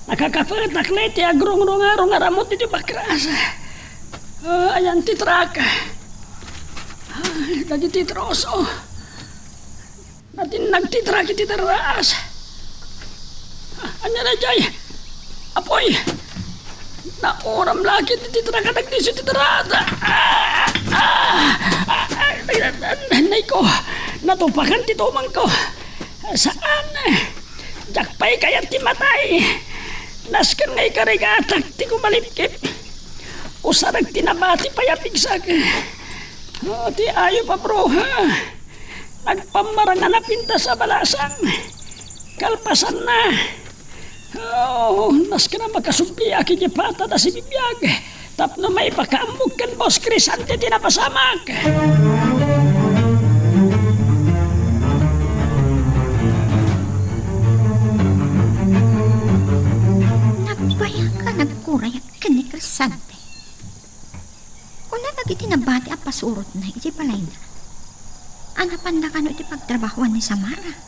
Nakakapetak la iti agrungrungarong a ramut iti bakras. Ah, ayan ti trak. Ah, dagiti troso. Natinnag ti trak iti darras. Ah, ania daydiay? Apoy! Nauram la ket ti trak a nagdisso ti darras. Ah! Ah! Ah! Annayko, natupakan ti tumangko. Saan. Diak pay kayat ti matay. Nasken nga ikarigatak ti kumalipkip. Usarek ti nabati pay a pigsak. Oh, ti ayup a bruha. Nagpammarang a napintas a balasang. Kalpasanna. Oh, nasken a makasubbiak iti patad a sibibiag tapno maipakaammok ken Boss Crisante ti napasamak. Nagbayag a nagkurayak ken ni Crisante. Kuna dagiti nabati a pasurotna iti balayna a napanda kano iti pagtrabahoan ni Samara.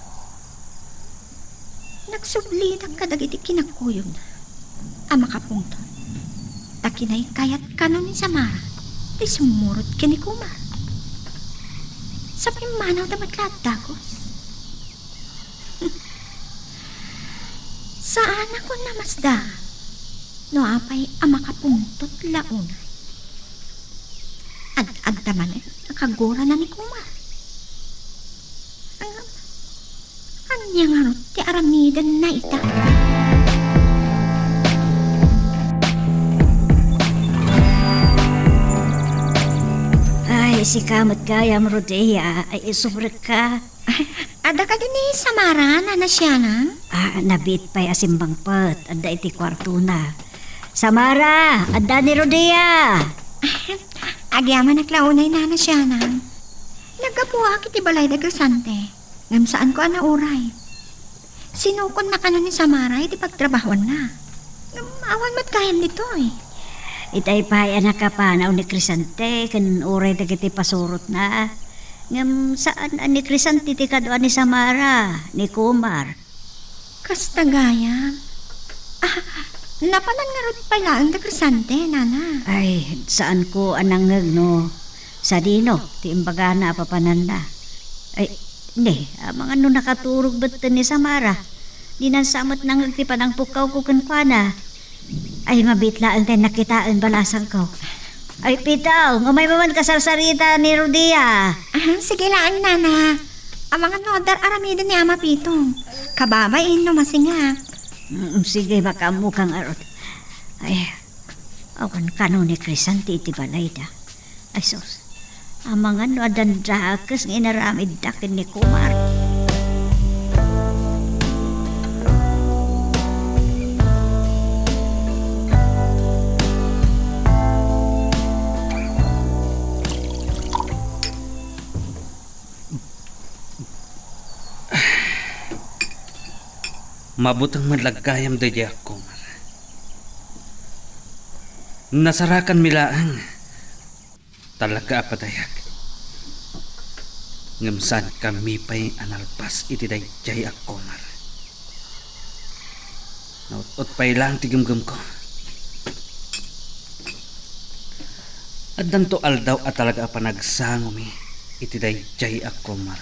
Nagsublidak kadagiti kinakuyogna a makapungtot ta kinaykayat kano ni Samara ti sumurot ken ni Kumar. Sa pimmanaw da met la a dagus. Saanak a namasda no apay a makapungtot la unay. Ad-adda manen a kagurana ni Kumar. Ngem, ania ngarud ti aramidenna ita? Ay, sika met gayam, Rodea, ay isubrekka. Adda kadi ni Samara, Nana Sianang? Ah, nabiit pay a simmangpet. Adda iti kuartona. Samara, adda ni Rodea! Agyamanak la unay, Nana Sianang. Naggapuak iti balay da Crisante, ngem saanko a nauray. Sinukonna kano ni Samara iti pagtrabahoanna. Ngem awan met gayam ditoy. Itay pay a nakapanaw ni Crisante ken uray dagiti pasurotna. Ngem saan a ni Crisante ti kadua ni Samara, ni Kumar. Kasta gayam. Ah, napanan ngarud pay laeng da Crisante, nana. Ay, saanko a nangngeg no sadino ti imbagana a papananna. Ay, ne, amangan no nakaturog metten ni Samara. Dinan sa met nangngeg ti panangpukkawko kenkuana. Ay, mabiit laeng tay nakitaen, balasangko. Ay, Pitong, umay maman kasarsarita ni Rodia. Ah, sige laeng, nana. Amangan no adda aramiden ni Ama Pitong. Kababay, no masingak. Mm, sige, makaammoka ngarud. Ay, awan kano ni Crisante iti balayda. Ay, sus. Amangan no adda dakes nga inaramidda ken ni Kumar. Mabuteng met la gayam daydiay a Kumar. Nasarakanmi laeng. Talaga a padayak. Ngem saankami pay a nalpas iti daydiay a Kumar. Naut-ot pay laeng ti gemgemko. Addanto aldaw a talaga a panagsangomi iti daydiay a Kumar.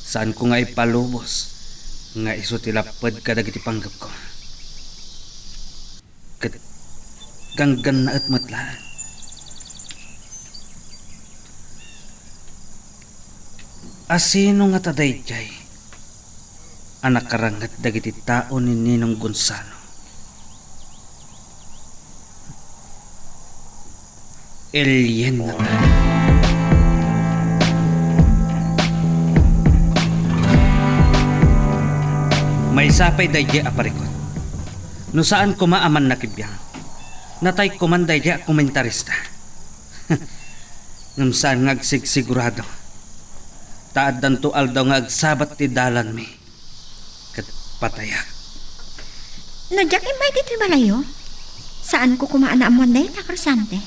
Saanko nga ipalubos nga isu ti lapped kadagiti panggepko. Ket ganggannaet met laeng. Asino ngata daydiay a nakaranget dagiti tao ni Ninong Gonzalo? Alien ngata. Maysa pay daydiay a parikut. No saan koma a mannakibiang, natay koman daydiay a komentarista. Ngem saan nga agsigsigurado, ta addanto aldaw nga agsabat ti dalanmi ket patayak. No diak immay ditoy balayyo, saanko koma a naammoan dayta, Crisante.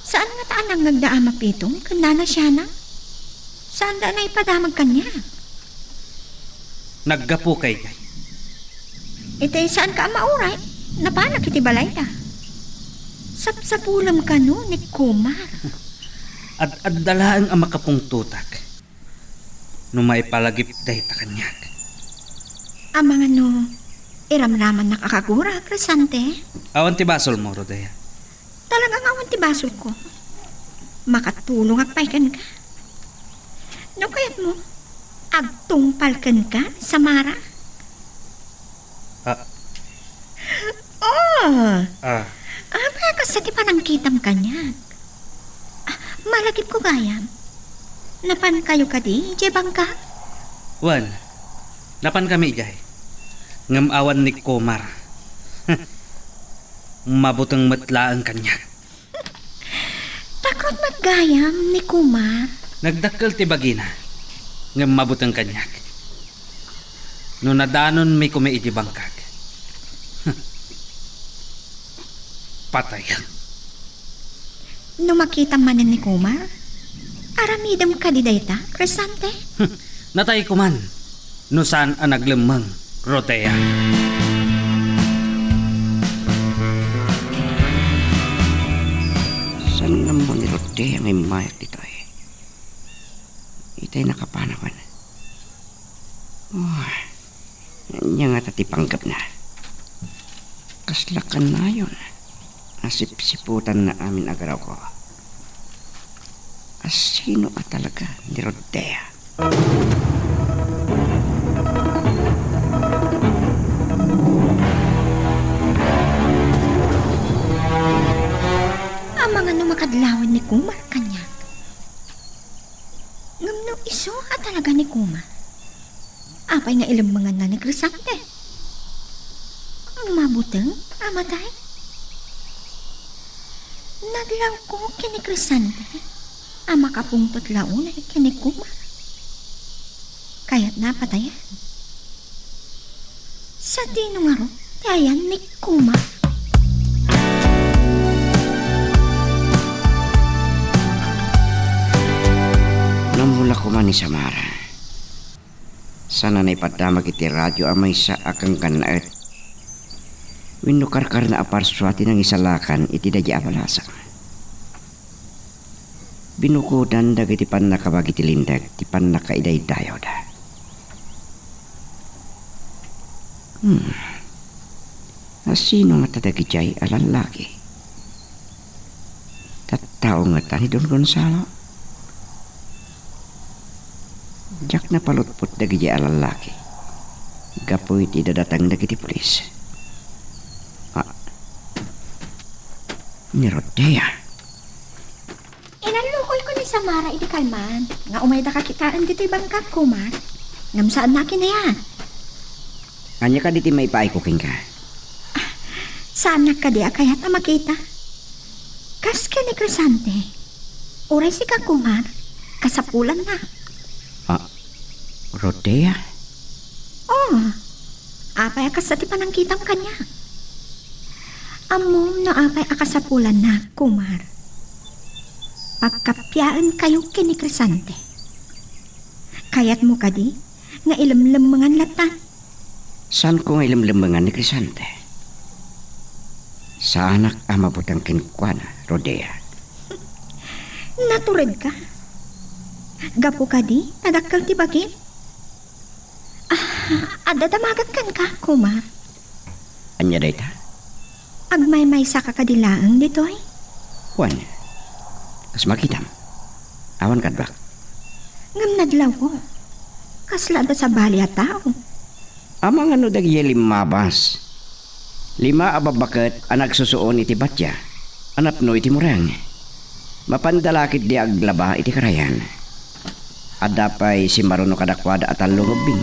Saan ngata a nangngeg da Ama Pitong ken Nana Siana? Saanda a naipadamag kaniak. Naggapuka idiay. Iti saanka a mauray, napanak iti balayda. Sapsapulem kano ni Kumar. Ad-adda laeng a makapungtotak no maipalagip dayta kaniak. Amangan no iramramannak a kagura, Crisante? Awan ti basolmo, Rodea. Talaga nga awan ti basolko. Makatulongak pay kenka. No kayatmo, agtungpal kenka ni Samara. Ah. Oh! Ah. Apay a kasta ti panangkitam kaniak? Ah, malagipko gayam. Napankayo kadi idiay bangka? Wen, napankami idiay. Ngem awan ni Kumar. Mabuteng met laeng kaniak. Takot met gayam ni Kumar. Nagdakkel ti bagina, ngem mabuteng kaniak. No nadanonmi koma iti bangkak, patayak. No makitam manen ni Kumar, aramidem kadi dayta, Crisante? Natay koman no saan a naglemmeng, Rodea. Saan nga ammo ni Rodea nga immayak ditoy? Itay nakapanawan. Oh, ania ngata ti panggepna? Kasla kanayon a sipsiputanna amin a garawko. Asino a talaga ni Rodea? Amangan no makadlawen ni Kumar kaniak. Ngem no isu a talaga ni Kumar, apay nga ilemmenganna ni Crisante? Mabuteng a matay? Nadlawko ken ni Crisante a makapungtot la unay ken ni Kumar. Kayatna a patayen. Sadino ngarud ti ayan ni Kumar? Koma ni Samara. Sana naipaddamag iti radio a maysa a kangkannaet wenno karkarna a parsua ti nangisalakan iti daydi a balasang. Binukodan dagiti pannakabagi ti linteg ti pannakaidaydayawda. Hmm. A sino ngata dagidiay a lallaki? Tattao ngata ni Don Gonzalo? Diak napalutpot dagidiay a lallaki gapu iti dadateng dagiti pulis. Ah, ni Rodea. Inallukoyko ni Samara iti kalman nga umayda kakitaen ditoy bangkag, Kumar. Ngem saanna a kinayat. Ania kadi ti maipaayko kenka? Ah, saannak kadi a kayat a makita? Kas ken ni Crescente. Uray sika, Kumar, kasapulanna. Ah, Rodea? Oh, apay a kasta ti panangkitam kaniak? Ammom no apay a kasapulanna, Kumar. Pagkappiaenkayo ken ni Crescente. Kayatmo kadi nga ilemlemmengan latta? Saanko nga ilemlemmengan ni Crescente. Saanak a mabuteng kenkuana, Rodea. Naturedka. Gapu kadi ta dakkel ti bagim. Ah, adda damagek kenka, Kumar. Ania dayta? Agmaymaysaka kadi laeng ditoy? Wen. Kas makitam. Awan kadduak. Ngem nadlawko. Kasla adda sabali a tao. Amangan no dagiti limmabas. Lima a babbaket a nagsusuon iti batia a napno iti mureng. Mapanda la ketdi aglaba iti karayan. Adda pay simmaruno kadakuada a tallo nga ubbing.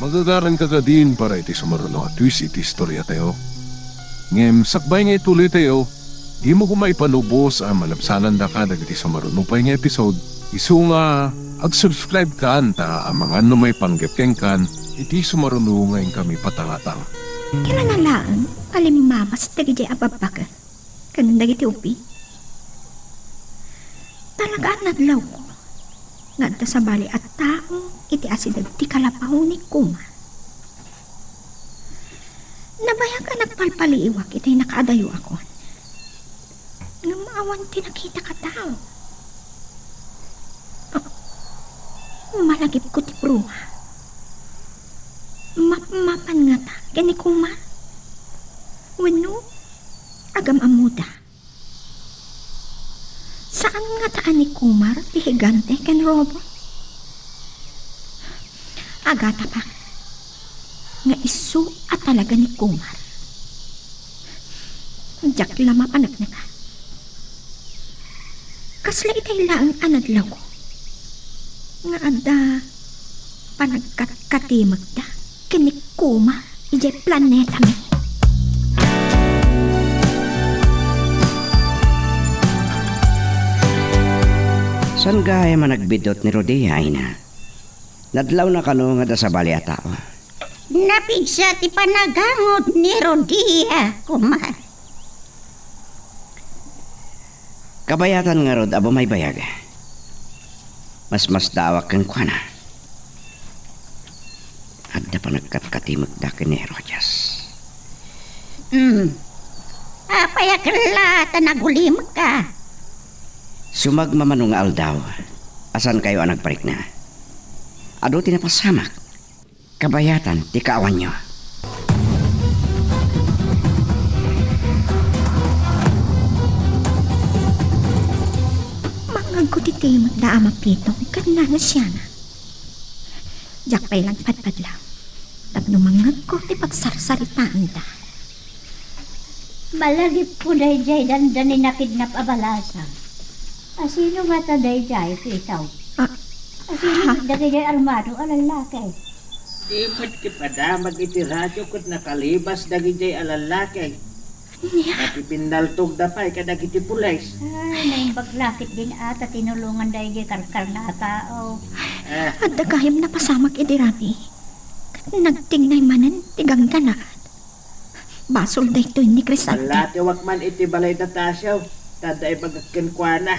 Magagaranka kadin para iti sumaruno a twist iti istoriatayo. Ngem sakbay nga ituloytayo, dimo koma ipanubos a malabsanandaka dagiti sumaruno pay nga episode, isu nga ag-subscribe kan ta amangan no maipanggep kenkan iti sumaruno nga inkami patangatang. Kinanalaen a limmabas dagiti a babbaket ken dagiti ubing. Talaga a nadlawko nga adda sabali a tao iti asideg ti kalapaw ni Kumar. Nabayag a nagpalpaliiwak iti nakaadayoakon. Ngem awan ti nakitak a tao. Ah, malagipko ti bruha. Mapmapan ngata ken ni Kumar? Wenno, agam-ammoda? Saan ngata a ni Kumar ti higante ken robot? Agatapak nga isu a talaga ni Kumar. Diak la mapaneknekan. Kasla itay laeng a nadlawko nga adda panagkatkatimekda ken ni Kumar idiay planetami. Saan gayam a nagbiddut ni Rodea, Ina? Nadlawna kano nga adda sabali a tao? Napigsa ti panagango ni Rodea, Kumar. Kabayatan ngarud a bumaybayag. Masmasdaawak kenkuana. Adda panagkatkatimekda ken ni Herodias. Hmm. Apay a kella ta nagulimekka? Sumagmamano nga aldaw, a saankayo a nagparikna. Adu ti napasamak. Kabayatan ti kaawanyo. Mangngegko ti timekda a mapitong ken Nana Siana. Diak pay la agpadpadlaw tapno mangngegko ti pagsarsaritaanda. Malagipko daydiay dandani nakidnap a balasang. Asino ngata daydiay, Pitaw? Ah. Asino ha? Dagiti armado a lallaki? Di met ti padamag iti radio ket nakalibas dagiti a lallaki. Nia? Napipinnaltogda pay kadagiti pulis. Ay, naimbag la ketdin a ta tinulongan daydiay karkarna a tao. Ah. Adda gayam napasamak idi rabii. Ket nagtignay manen ti gangganaan. Basol daytoy ni Crescente. Ballatiwak man iti balay da Tasio. Tada ibagak kenkuana.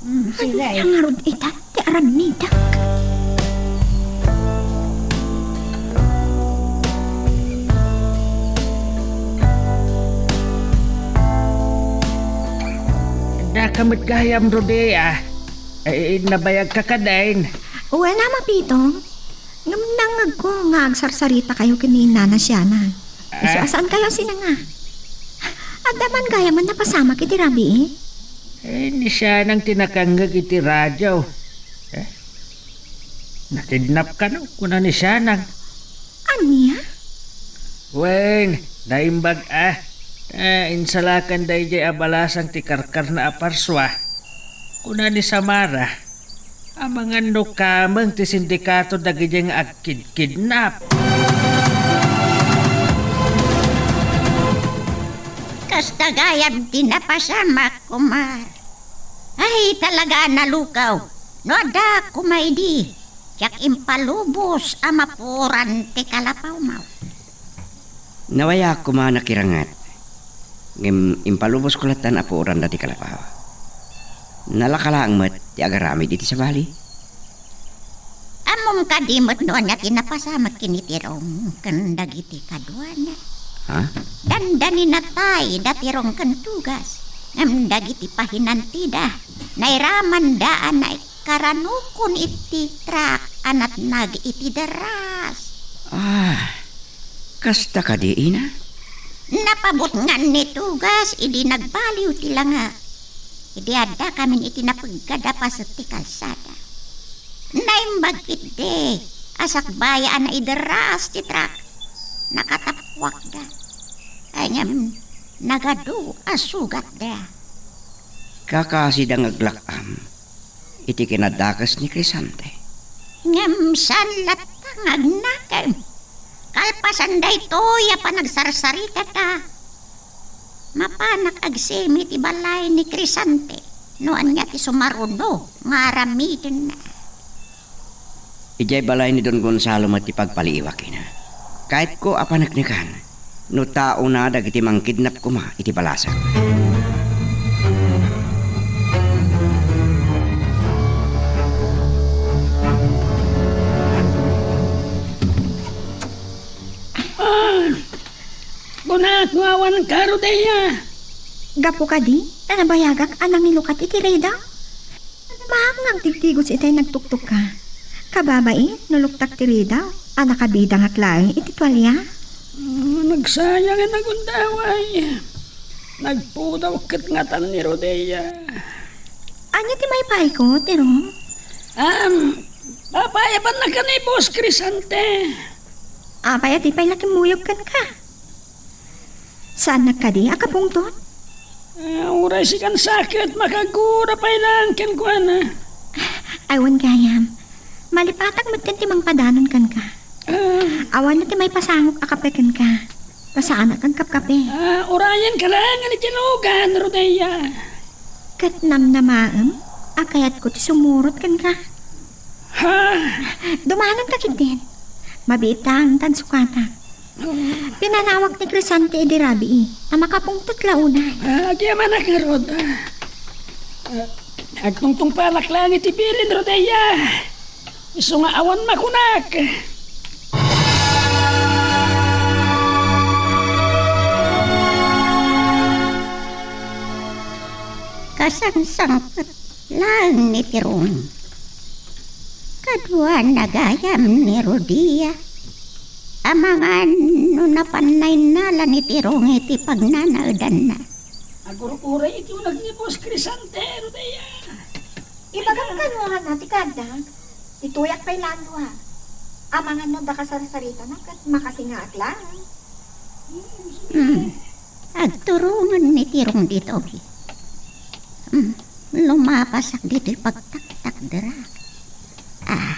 Hmm, sige. Ania ngarud ita ti aramidek? Daka met gayam, Rodea. Eh, nabayagka kadin? Wen a, Mapitong. Ngem nangngegko nga agsarsarita kayo ken ni Nana Siana. Isu a saankayo sinanga? Adda man gayam a napasamak iti rabii? Eh, ni Sianang ti nakangngeg iti radio. Eh? Nakidnap kano, kuna ni Sianang. Ania? Wen, naimbag a. Eh, insalakan daydiay a balasang ti karkarna a parsua. Kuna ni Samara. Amangan no kameng ti sindikato dagiti nga agkidkidnap. Kasta gayam ti napasamak, Kumar. Ay, talaga a nalukaw. No adda koma idi, diak impalubos a mapuoran ti kalapawmaw. Nawayaak koma nakiranget, ngem impalubosko lattan a puoran dati kalapaw. Nalaka laeng met ti agaramid iti sabali. Ammom kadi met no ania ti napasamak ken ni Tirong ken dagiti kaduana? Ha? Dandaninatay da Tirong ken Tugas, ngem dagiti pahinantida, nairamanda a naik- karanukon iti trak a natnag iti deras. Ah, kasta kadi, ina? Napabutngan ni Tugas idi nagbaliw ti langa. Idi adda kamin iti napeggad a paset ti kalsada. Naimbag ketdi a sakbay a naideras ti trak. Nakatappuakda. Ay ngem, nagadu a sugatda. Kakasida nga aglak-am iti kinadakes ni Crisante. Ngem saan latta nga agnakem. Kalpasan daytoy a panagsarsaritata, mapanak agsemi ti balay ni Crisante no ania ti sumaruno nga aramidenna. Idiay balay ni Don Gonzalo met ti pagpaliiwak, ina. Kayatko a paneknekan no taona dagiti mangkidnap koma iti balasang. Ah, kunak nga awan ka, Rodea. Gapu kadi, ta nabayagak a nangilukat iti rida. Maam nga agtigtigos itay nagtuktok ka. Kababai, no luktak ti ridaw, a nakabidangak laeng iti tualia. Ah, nagsayang a nagundaway. Nagpudaw ket ngatan ni Rodea. Ania ti maipaayko, Tirong? Am, papayabannak ni Boss Crisante. Apay a di pay la kimmuyog kenka? Saannak kadi a kapungtot? Ah, uray sikan sa ket makagura pay laeng kenkuana. Ay, wen gayam. Malipatak metten ti mangpadanon kenka. Ah. Awan ti maipasangok a kape kenka. Ta saanak agkapkape. Ah, urayenka laeng iti lugan, Rodea. Ket namnamaem a kayatko ti sumurot kenka. Ha? Dumanonka ketdin. Mabiit laeng tan sukatak. Pinanawag ni Crisante idi rabii, ta makapungtot la unay. Ah, agyamanak ngarud. Ah, agtungtungpalak laeng iti bilin, Rodea. Isu nga awan makunak. Kasangsangpet laeng ni Tirong. Kaduana gayam ni Rodea. Amangan no napan nainnala ni Tirong iti pagnanaedanna. Agur-uray iti uneg ni Boss Crisante, Rodea. Ibagam kano a ti kaaddak. Ituyak pay laeng dua. Amangan no adda kasarsaritana ket makasingaak laeng. Hmm. Agturongen ni Tirong ditoy. Hmm. Lumapasak ditoy pagtaktakderak. Ah.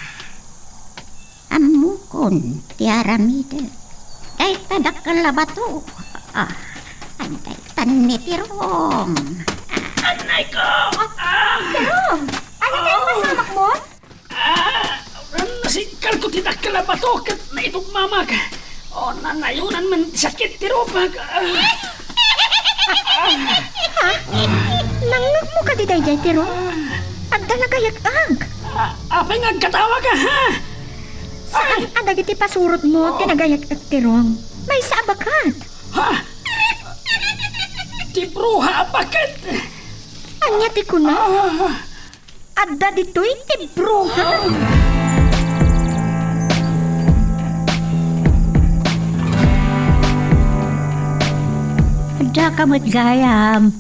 Ammokon ti aramidek. Dayta dakkel a bato. Ah, daytan ni Tirong. Anay ko! Ah, Tirong! Ania ti impasamakmo? Ah, nasigkalko ti dakkel a bato ket naitugmamak. O, nanayonan man ti sakit ti rupak. Ah. Ha? Ti daydiay, Tirong. Adda nagayak-ak. A-, apay nga agkatawa ka, ha? Saan a dagiti pasurotmo ti nagayak-ak, Tirong? Maysa a baket. Ha? Ti bruha a baket. Ania ti kuna? Ah. Adda ditoy ti bruha. Adda ka met gayam.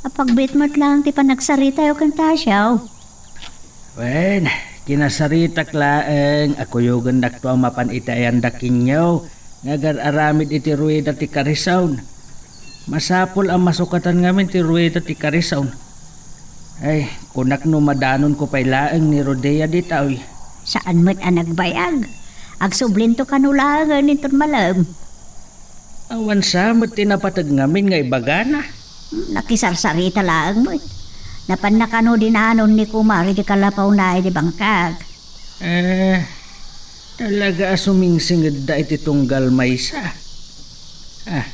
Apagbiit met laeng ti panagsaritayo ken Tasio. Wen, kinasaritak laeng a kuyogennakto a mapan iti ayanda kenyo nga agar-aramid iti rueda ti karisaon. Masapul a masukatan ngamin ti rueda ti karisaon. Ay, kunak no madanonko pay laeng ni Rodea ditoy. Saan met a nagbayag. Agsublinto kano laengen inton malem. Awan sa met ti napateg ngamin nga ibagana. Hmm, nakisarsarita laeng met. Napanna kano dinanon ni Kumar iti kalapawna iti bangkag. Eh, talaga a sumingsingedda iti tunggal maysa. Ah,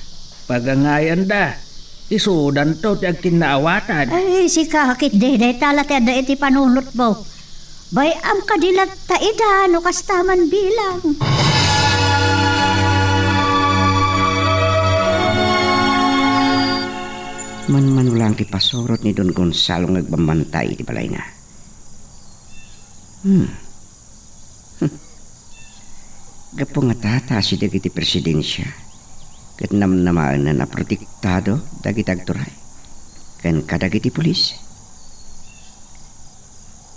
pagangayanda, isudanto ti agkinnaawatan. Ay, sika, ket dayta la ti adda iti panunotmo. Bay-am kadi latta ida no kasta man bilang. Manmano lang ti pasurot ni Don Gonzalo nga agbabbantay iti balayna. Hmm. Gapu nga tataasi dagiti presidensia, ket namnamaenna a protektado dagiti agturay ken kadagiti pulis.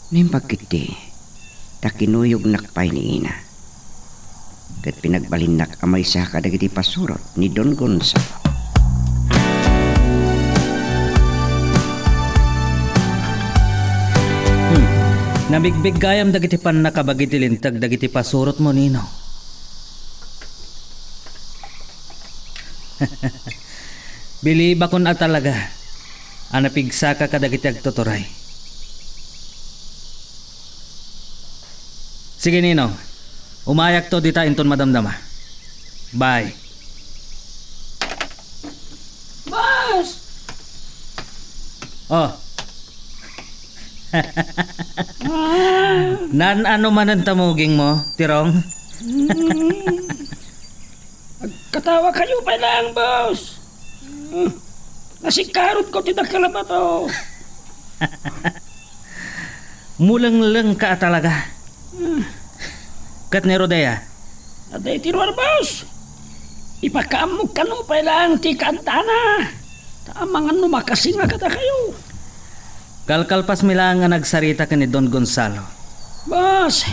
Naimbag ketdi ta kinuyognak pay ni Ina, ket pinagbalinnak a maysa kadagiti pasurot ni Don Gonzalo. Hmm. Nabigbiggayam dagiti pannakabagi ti linteg dagiti pasurotmo, Nino. Bilibakon a talaga a napigsaka kadagiti agtuturay. Sige, Nino. Umayakto dita inton madamdama. Bye. Boss! Oh. Ah. Naan-ano manen tamugingmo, Tirong? Mm. Agkatawa kayo pay laeng, boss. Mm. Nasikarot ko ti dakkel a bato. Mulengleng ka a talaga. Ket ni Rodea? Adda iti ruar, boss. Ipakaammok kano pay laeng ti kaaddana. Ta amangan no makasinga kadakayo. Kalkalpasmi laeng a nagsarita ken ni Don Gonzalo. Boss,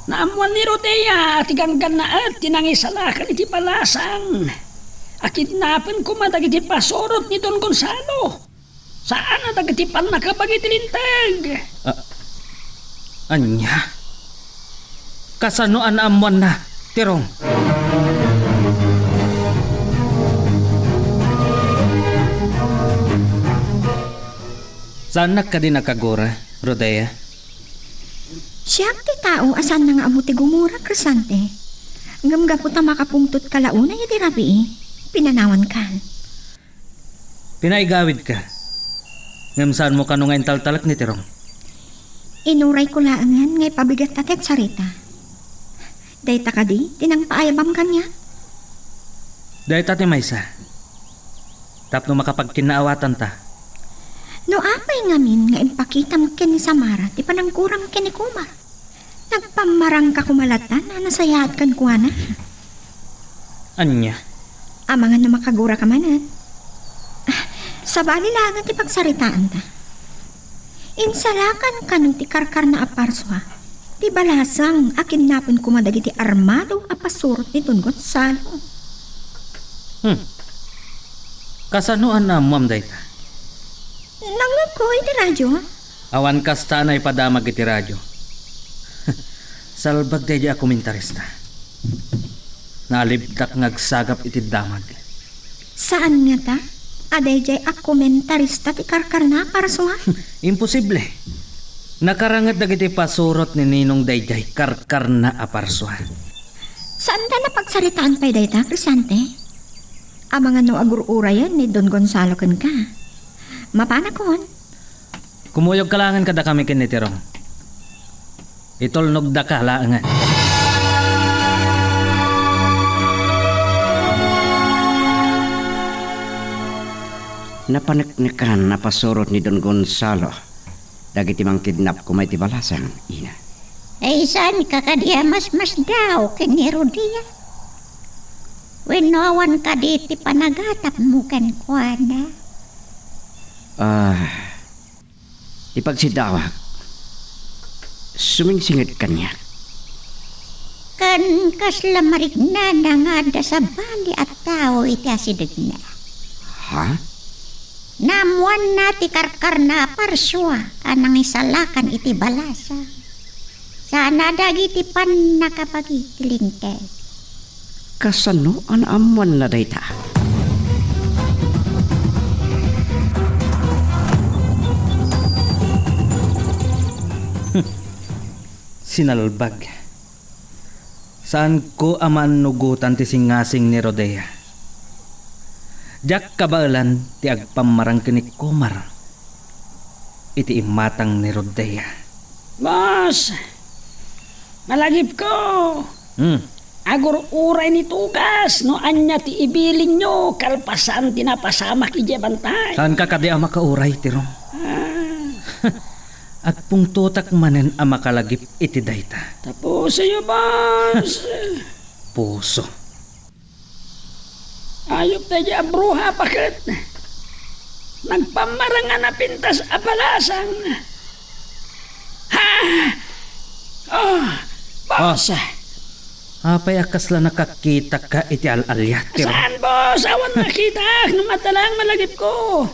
naammoan ni Rodea a ti ganggannaet ti nangisalakan iti balasang a kidnapen koma dagiti pasurot ni Don Gonzalo. Saan a dagiti pannakabagi ti linteg. Ah, ania? Kasano a naammoanna, Tirong? Saannak kadi nakagura, Rodea? Siak ti tao a saanna nga ammo ti gumura, Crescente. Ngem gapu ta makapungtot ka la unay iti rabii, pinanawankan. Pinaigawidka. Ngem saanmo kano nga intaltalek ni Tirong? Inurayko laengen nga ipabigatta ti agsarita. Dayta kadi ti nangpaayabam kaniak? Dayta ti maysa. Tapno makapagkinnaawatanta. No apay ngamin nga impakitam ken ni Samara ti panangguram ken ni Kumar? Nagpammarangka koma latta a nasayaat kenkuana. Ania? Amangan no makaguraka manen. Ah, sabali laengen ti pagsaritaanta. Insalakan kano ti karkarna a parsua ti balasang a kidnapen koma dagiti armado a pasurot ni Don Gonzalo. Hmm. Kasano a naammoam dayta? Nangngegko iti radio. Awan kasta a naipadamag iti radio. Salbag daydiay a komentarista. Naalibdak nga agsagap iti damag. Saan ngata a daydiay a komentarista ti karkarna a parsua? Imposible. Nakaranget dagiti pasurot ni Ninong daydiay karkarna a parsua. Saanda a pagsaritaan pay dayta, Crescente? Amangan no agur-urayen ni Don Gonzalo kenka. Mapanakon. Kumuyogka laengen kadakami ken ni Tirong. Itulnogdaka laengen. Napaneknekan a pasurot ni Don Gonzalo dagiti mangkidnap koma iti balasang, Ina. Ay, saanka kadi a masmasdaaw ken ni Rodia? Wenno awan kadi ti panagatapmo kenkuana? Ah, ti pagsidawak, sumingsinget kaniak. Ken kasla marignana nga adda sabali a tao iti asidegna. Ha? Naammoanna ti karkarna a parsua a nangisalakan iti balasang. Sana dagiti pannakabagi ti Linteg. Kasano a naammoanna dayta? Sinalbag. Saanko a maannugotan ti singasing ni Rodea. Diak kabaelan ti agpammarang ken ni Kumar iti imatang ni Rodea. Boss! Malagipko! Hmm. Agur-uray ni Tugas no ania ti ibilinyo kalpasan ti napasamak idiay bantay. Saanka kadi a makauray, Tirong? Ah. Agpungtotak manen a makalagip iti dayta. Tapusoyo, boss. Puso. Ayup daydiay a bruha, baket. Nagpammarang a napintas a balasang. Ha? Oh, boss. Ah. Apay a kasla nakakitaka iti al-aliat, Tirong? Saan, boss? Awan nakitak no madala nga malagipko.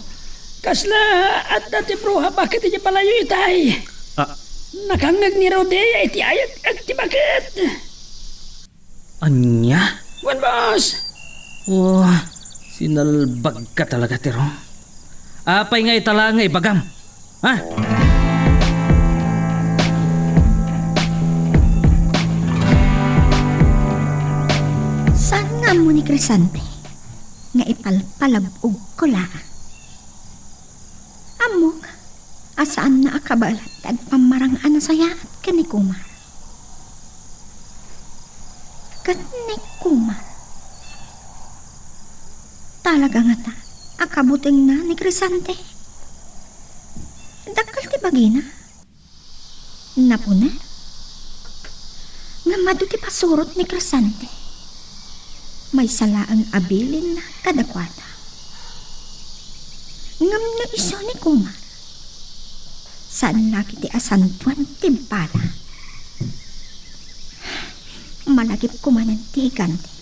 Kasla adda ti bruha, baket, iti balayo itay. Ah. Nakangngeg ni Rodea iti ayat ag ti baket. Ania? Wen, boss. Oh, sinalbagka talaga, Tirong. Apay nga ita laeng nga ibagam? Ha? Saan nga ammo ni Crescente nga ipalpalab-ogko laeng? Ammok a saanna a kabaelan ti agpammarang a nasayaat ken ni Kumar. Ket ni Kumar, talaga ngata a kabutengna ni Crescente? Dakkel ti bagina. Napuner. Ngem adu ti pasurot ni Crescente. Maysa laeng a bilinna kadakuada. Ngem no isu ni Kumar, saan la ketdi a santuan ti bala. Malagipko manen ti higante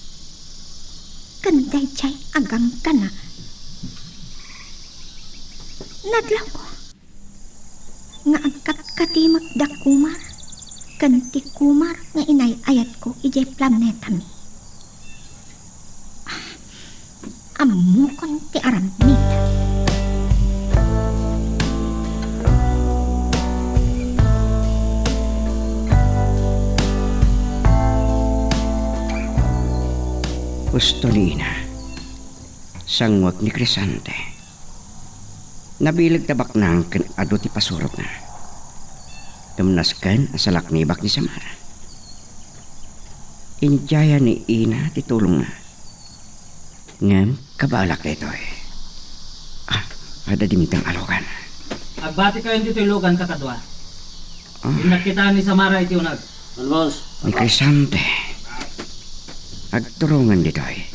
ken daydiay a gangganaan. Nadlawko nga agkatkatimek da Kumar ken ti Kumar nga inay-ayatko idiay planetami. Ah, ammokon ti aramid. Husto ni Ina, sanguek ni Crescente. Nabileg ta baknang ken adu ti pasurotna. Ngem nasken a salaknibak ni Samara. Indiayan ni Ina ti tulongna. Ngem kabaelak daytoy. Ah, adda dimteng a lugan. Agbatikayon ditoy lugan, kakadua. Ah. Innak kita ni Samara iti uneg. Ano, boss? Ni Crescente. Agturongen ditoy.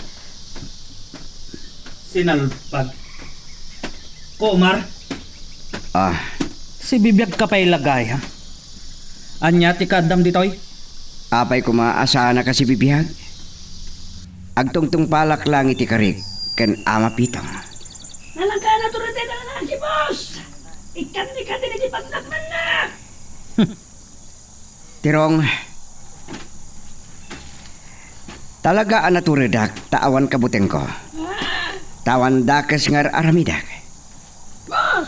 Sinalbag. Kumar? Ah. Sibibiagka pay la gayam. Ania ti kaaddam ditoy? Apay koma a saannak a sibibiag? Agtungtungpalak laeng iti karik ken Ama Pito. Nalangka a natured dayta nga lalaki, boss! Ikkanni kadin iti pagdakmanna! Tirong, talaga a naturedak ta awan kabutengko. Ta awan dakes nga ar-aramidek. Boss!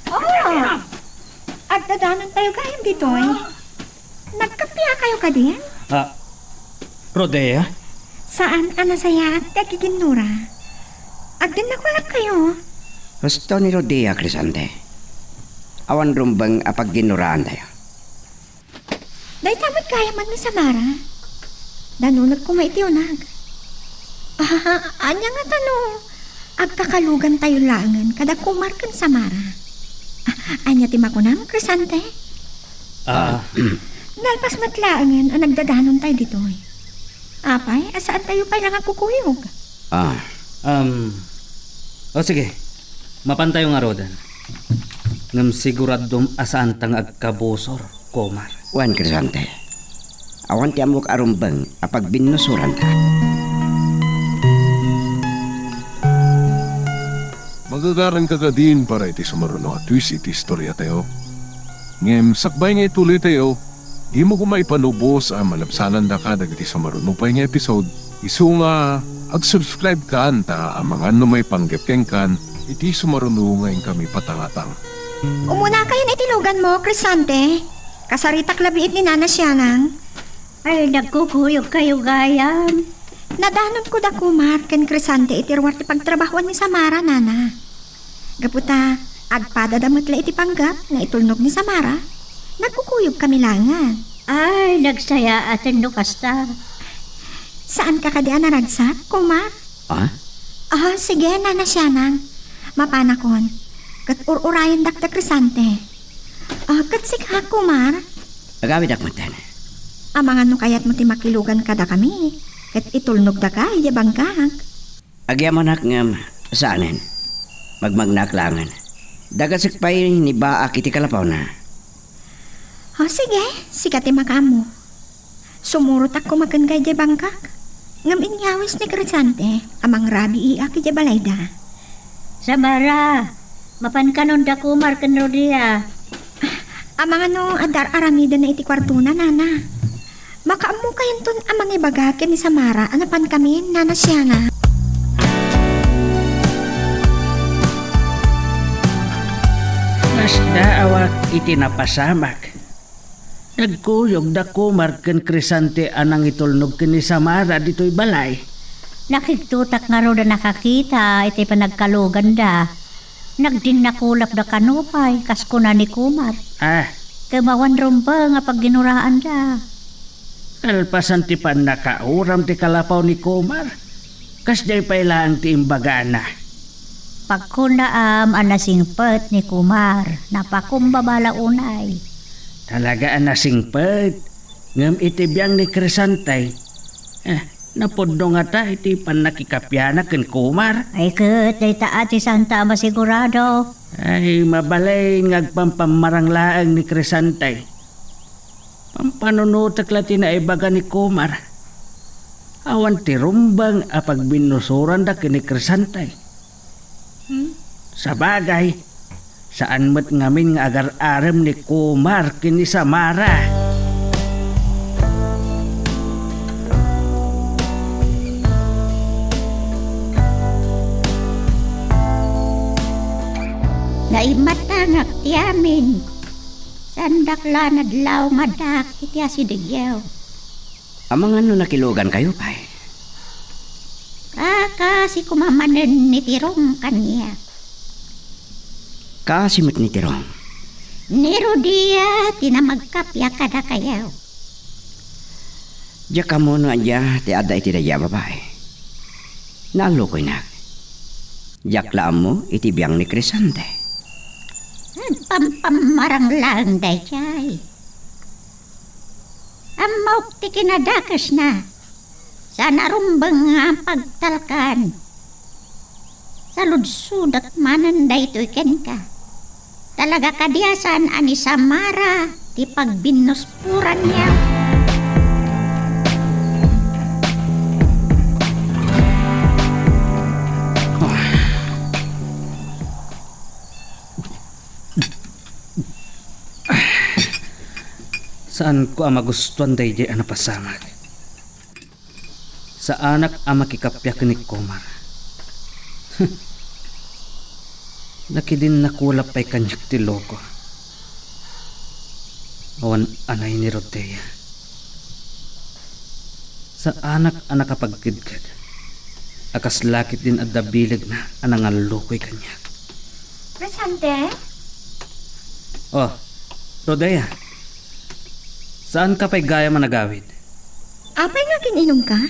Oh! Agdadanontayo gayam ditoy. Nagkappia kayo kadin? Ah, Rodea? Saan a nasayaat ti agiginnura. Agdinnakualak kayo. Husto ni Rodea, Crescente. awan rumbeng a pagginuraantayo. Dayta met gayamen ni Samara. Danoneg koma iti unag. Ah, ania ngata no agkakalugantayo laengen kada Kumar ken Samara? Ah, ania ti makunam, Crescente? Ah. Nalpas met laengen a nagdadanontayo ditoy. Apay, a saantayo pay la nga agkukuyog? Ah. Um, o sige, mapantayo ngaruden. Ngem siguradom a saanta nga agkabusor, Kumar. Wen, Crescente. Awan ti ammok a rumbeng a pagbinnusoranta. Magagaranka kadin para iti sumaruno a twist iti istoriatayo. Ngem sakbay nga ituloytayo, dimo koma ipalubos a malabsanandaka dagiti sumaruno pay nga episode, isu nga ag-subscribe kan ta amangan no maipanggep kenkan iti sumaruno nga inkami patangatang. Umunakayon iti luganmo, Crescente. Kasaritak labiit ni Nana Sianang. Ay, nagkukuyogkayo gayam. Nadanonko da Kumar ken Crescente iti ruar ti pagtrabahoan ni Samara, Nana. Gapu ta agpadada met la iti panggep nga itulnog ni Samara, nagkukuyogkami laengen. Ay, nagsayaaten no kasta. Saanka kadi a naragsak, Kumar? Ah? Ah, sige, Nana Sianang. Mapanakon. Ket ur-urayendak da Crescente. Ah, ket sika, Kumar? Agawidak metten. Amangan no kayatmo ti makilugan kadakami, ket itulnogdaka idiay bangkak. Agyamanak ngem saanen. Magmagnaak laengen. Dagasek pay ni Baak iti kalapawna. O, sige, sika ti makaammo. Sumurotak koma kenka idiay bangkak. Ngem inyawis ni Crescente a mangrabiiak idiay balayda. Samara, mapan kanon da Kumar ken Rodia. Amangan no adda ar-aramidenna iti kuartona, Nana. Makaammo kayonton a mangibaga ken ni Samara a napankami, Nana Siana. Nasdaawak iti napasamak. Nagkuyog da Kumar ken Crescente a nangitulnog ken ni Samara ditoy balay. Nakigtotak ngarud a nakakita iti panagkaluganda. Nagdinnakulapda kano pay, kas kuna ni Kumar. Ah. Ket awan rumbeng a pagginuraanda. Kalpasan ti pannakauram ti kalapaw ni Kumar, kasdiay pay laeng ti imbagana. Pagkunaam a nasingpet ni Kumar, napakumbaba la unay. Talaga a nasingpet, ngem iti biang ni Crescente, eh, napudno ngata iti pannakikapiana ken Kumar. Ay ket, dayta a ti saanta a masigurado. Ay, mabalin nga agpampammarang laeng ni Crescente. Pampanunotek la ti naibaga ni Kumar. Awan ti rumbeng a pagbinnusoranda ken ni Crescente. Hmm? Sabagay, saan met ngamin nga agar-arem ni Kumar ken ni Samara. Naimatangak ti amin. Saandak la nadlaw nga addaak iti asidegyo. Amangan no nakilugankayo pay? Kakasi koma manen ni Tirong kaniak. Kaasi met ni Tirong. Ni Rodia ti namagkapia kadakayo. Diak ammo no ania ti adda iti daydiay a babai. Naallukoynak. Diak la ammo iti biang ni Crescente. Agpampammarang laeng daydiay. Ammok ti kinadakesna. Saan a rumbeng nga pagtalkan. Saludsodek manen daytoy kenka. Talaga kadi a saan a ni Samara ti pagbinnusporanna? Saanko a magustuan daydiay a napasamak. Saanak a makikappia ken ni Kumar. Nakidinnakulap pay kaniak ti loko. Awan anay ni Rodia. Saanak a nakapagkedked a kasla ketdin adda bilegna a nangallukoy kaniak. Presente? Oh, Rodea. Saanka pay gayam a nagawid? Apay nga agin-inumka?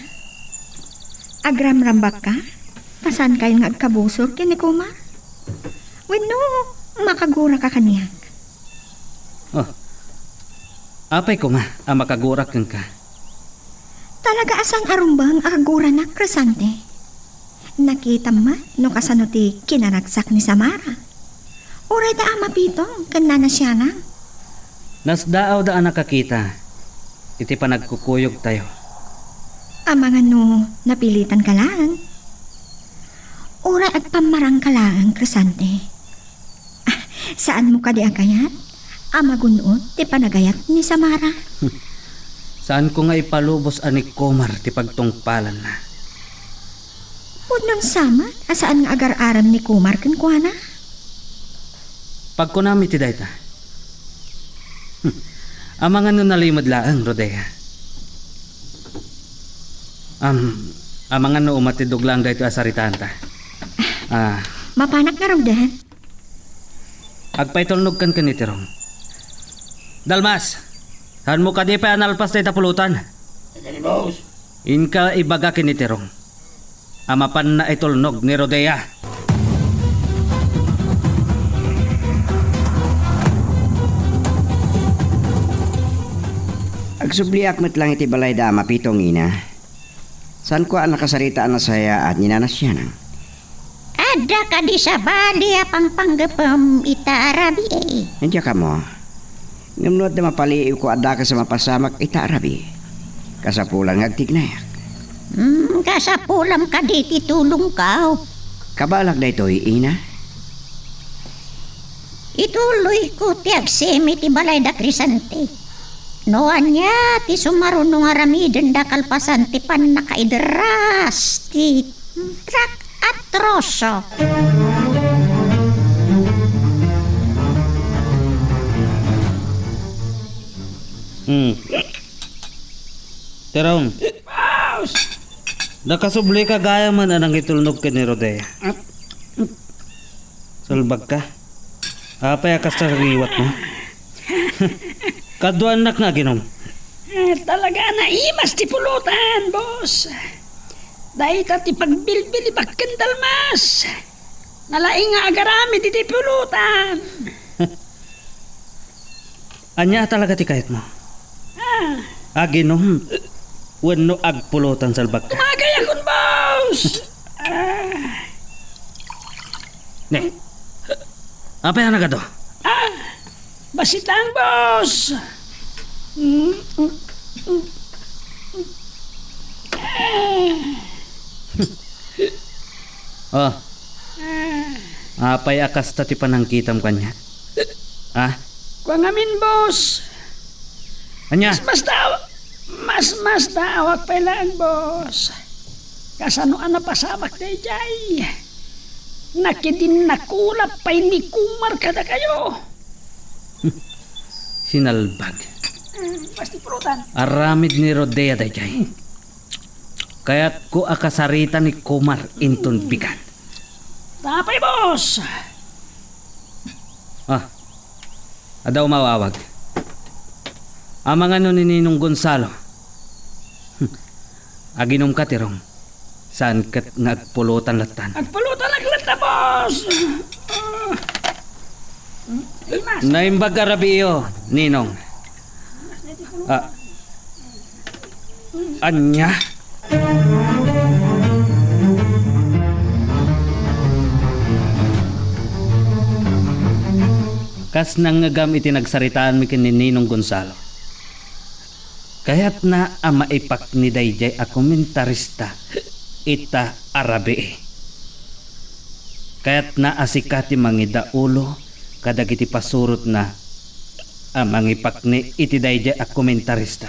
Agramrambakka? Ta saankayon nga agkabusor ken ni Kumar? Wenno, makaguraka kaniak? Oh, apay koma a makagurak kenka? Talaga a saan a rumbeng a kaguranak, Crescente. Nakitam met no kasano ti kinaragsak ni Samara. Uray da a mapitong ken Nana Sianang. Nasdaawda a nakakita iti panagkukuyogtayo. Amangan no napilitanka laeng. Uray agpammarangka laeng, Crescente. Ah, saanmo kadi a kayat a magun-od ti panagayat ni Samara? Saanko nga ipalubos a ni Kumar ti pagtungpalanna. Pudno sa met a saan nga agar-arem ni Kumar kenkuana? Pagkunam iti dayta. Hmm. Amangan no nalimed laeng, Rodea. Am, amangan no umatidog laeng daytoy a saritaanta. Ah. Mapanak ngaruden? Agpaitulnog kenka ni Tirong. Dalmas, saanmo kadi pay a nalpas dayta pulutan? Agani, boss. Inka ibaga ken ni Tirong a mapanna itulnog ni Rodea. Agsubliak met laeng iti balayda a mapitong, ina. Saanko a nakasarita a nasayaat ni Nana Sianang? Adda kadi sabali a pangpanggepem ita a rabii? Diak ammo. Ngem no adda mapaliiwko a dakes a mapasamak ita a rabii, kasapulan nga agtignayak. Hmm, kasapulam kadi ti tulongko. Kabalak daytoy, ina? Ituloyko ti agsimi ti balayda Crescente. No ania ti sumaruno nga aramidenda kalpasan ti pannakaideras ti Trak atroso. Hmm. Tirong. Boss! Nakasublika gayam a nangitulnog ken ni Rodea. Salbagka. Apay a kasta ngiwatmo? Kaduanak nga aginom. Ah, talaga, naimas ti pulutan, boss. Dayta ti pagbilbilibak ken Dalmas. Nalaing nga agaramid iti pulutan. Ania talaga ti kayatmo? Ah. Aginom wenno agpulutan, salbagka? Tumagayakon, boss! Ah. Ne. Apay a nagado? Ah. Bassit lang, boss! Mm, mm, mm. Oh. Ah. Apay a kasta ti panangkitam kaniak? Ah? Kua ngamin, boss. Ania? Mas, mas daw, mas, mas daawak pay laeng, boss. Kasano a napasamak daydiay? Nakidinnakulap pay ni Kumar kadakayo. Sinalbag. Mm, basta pulutan. Aramid ni Rodea daydiay. Kayatko a kasarita ni Kumar inton bigat. Apay, boss? Ah, adda umawawag. Amangan no ni Ninong Gonzalo. Aginomka, Tirong. Saan ket nga agpulutan lattan? Agpulutan ak latta, boss! Ah. Imas. Naimbag a rabiiyo, Ninong. Ah. Ania? Kas nangngegam iti nagsaritaanmi ken ni Ninong Gonzalo. Kayatna a maipakni daydiay a komentarista ita a rabii. Kayatna a sika ti mangidaulo kadagiti pasurotna a mangipakni iti daydiay a komentarista.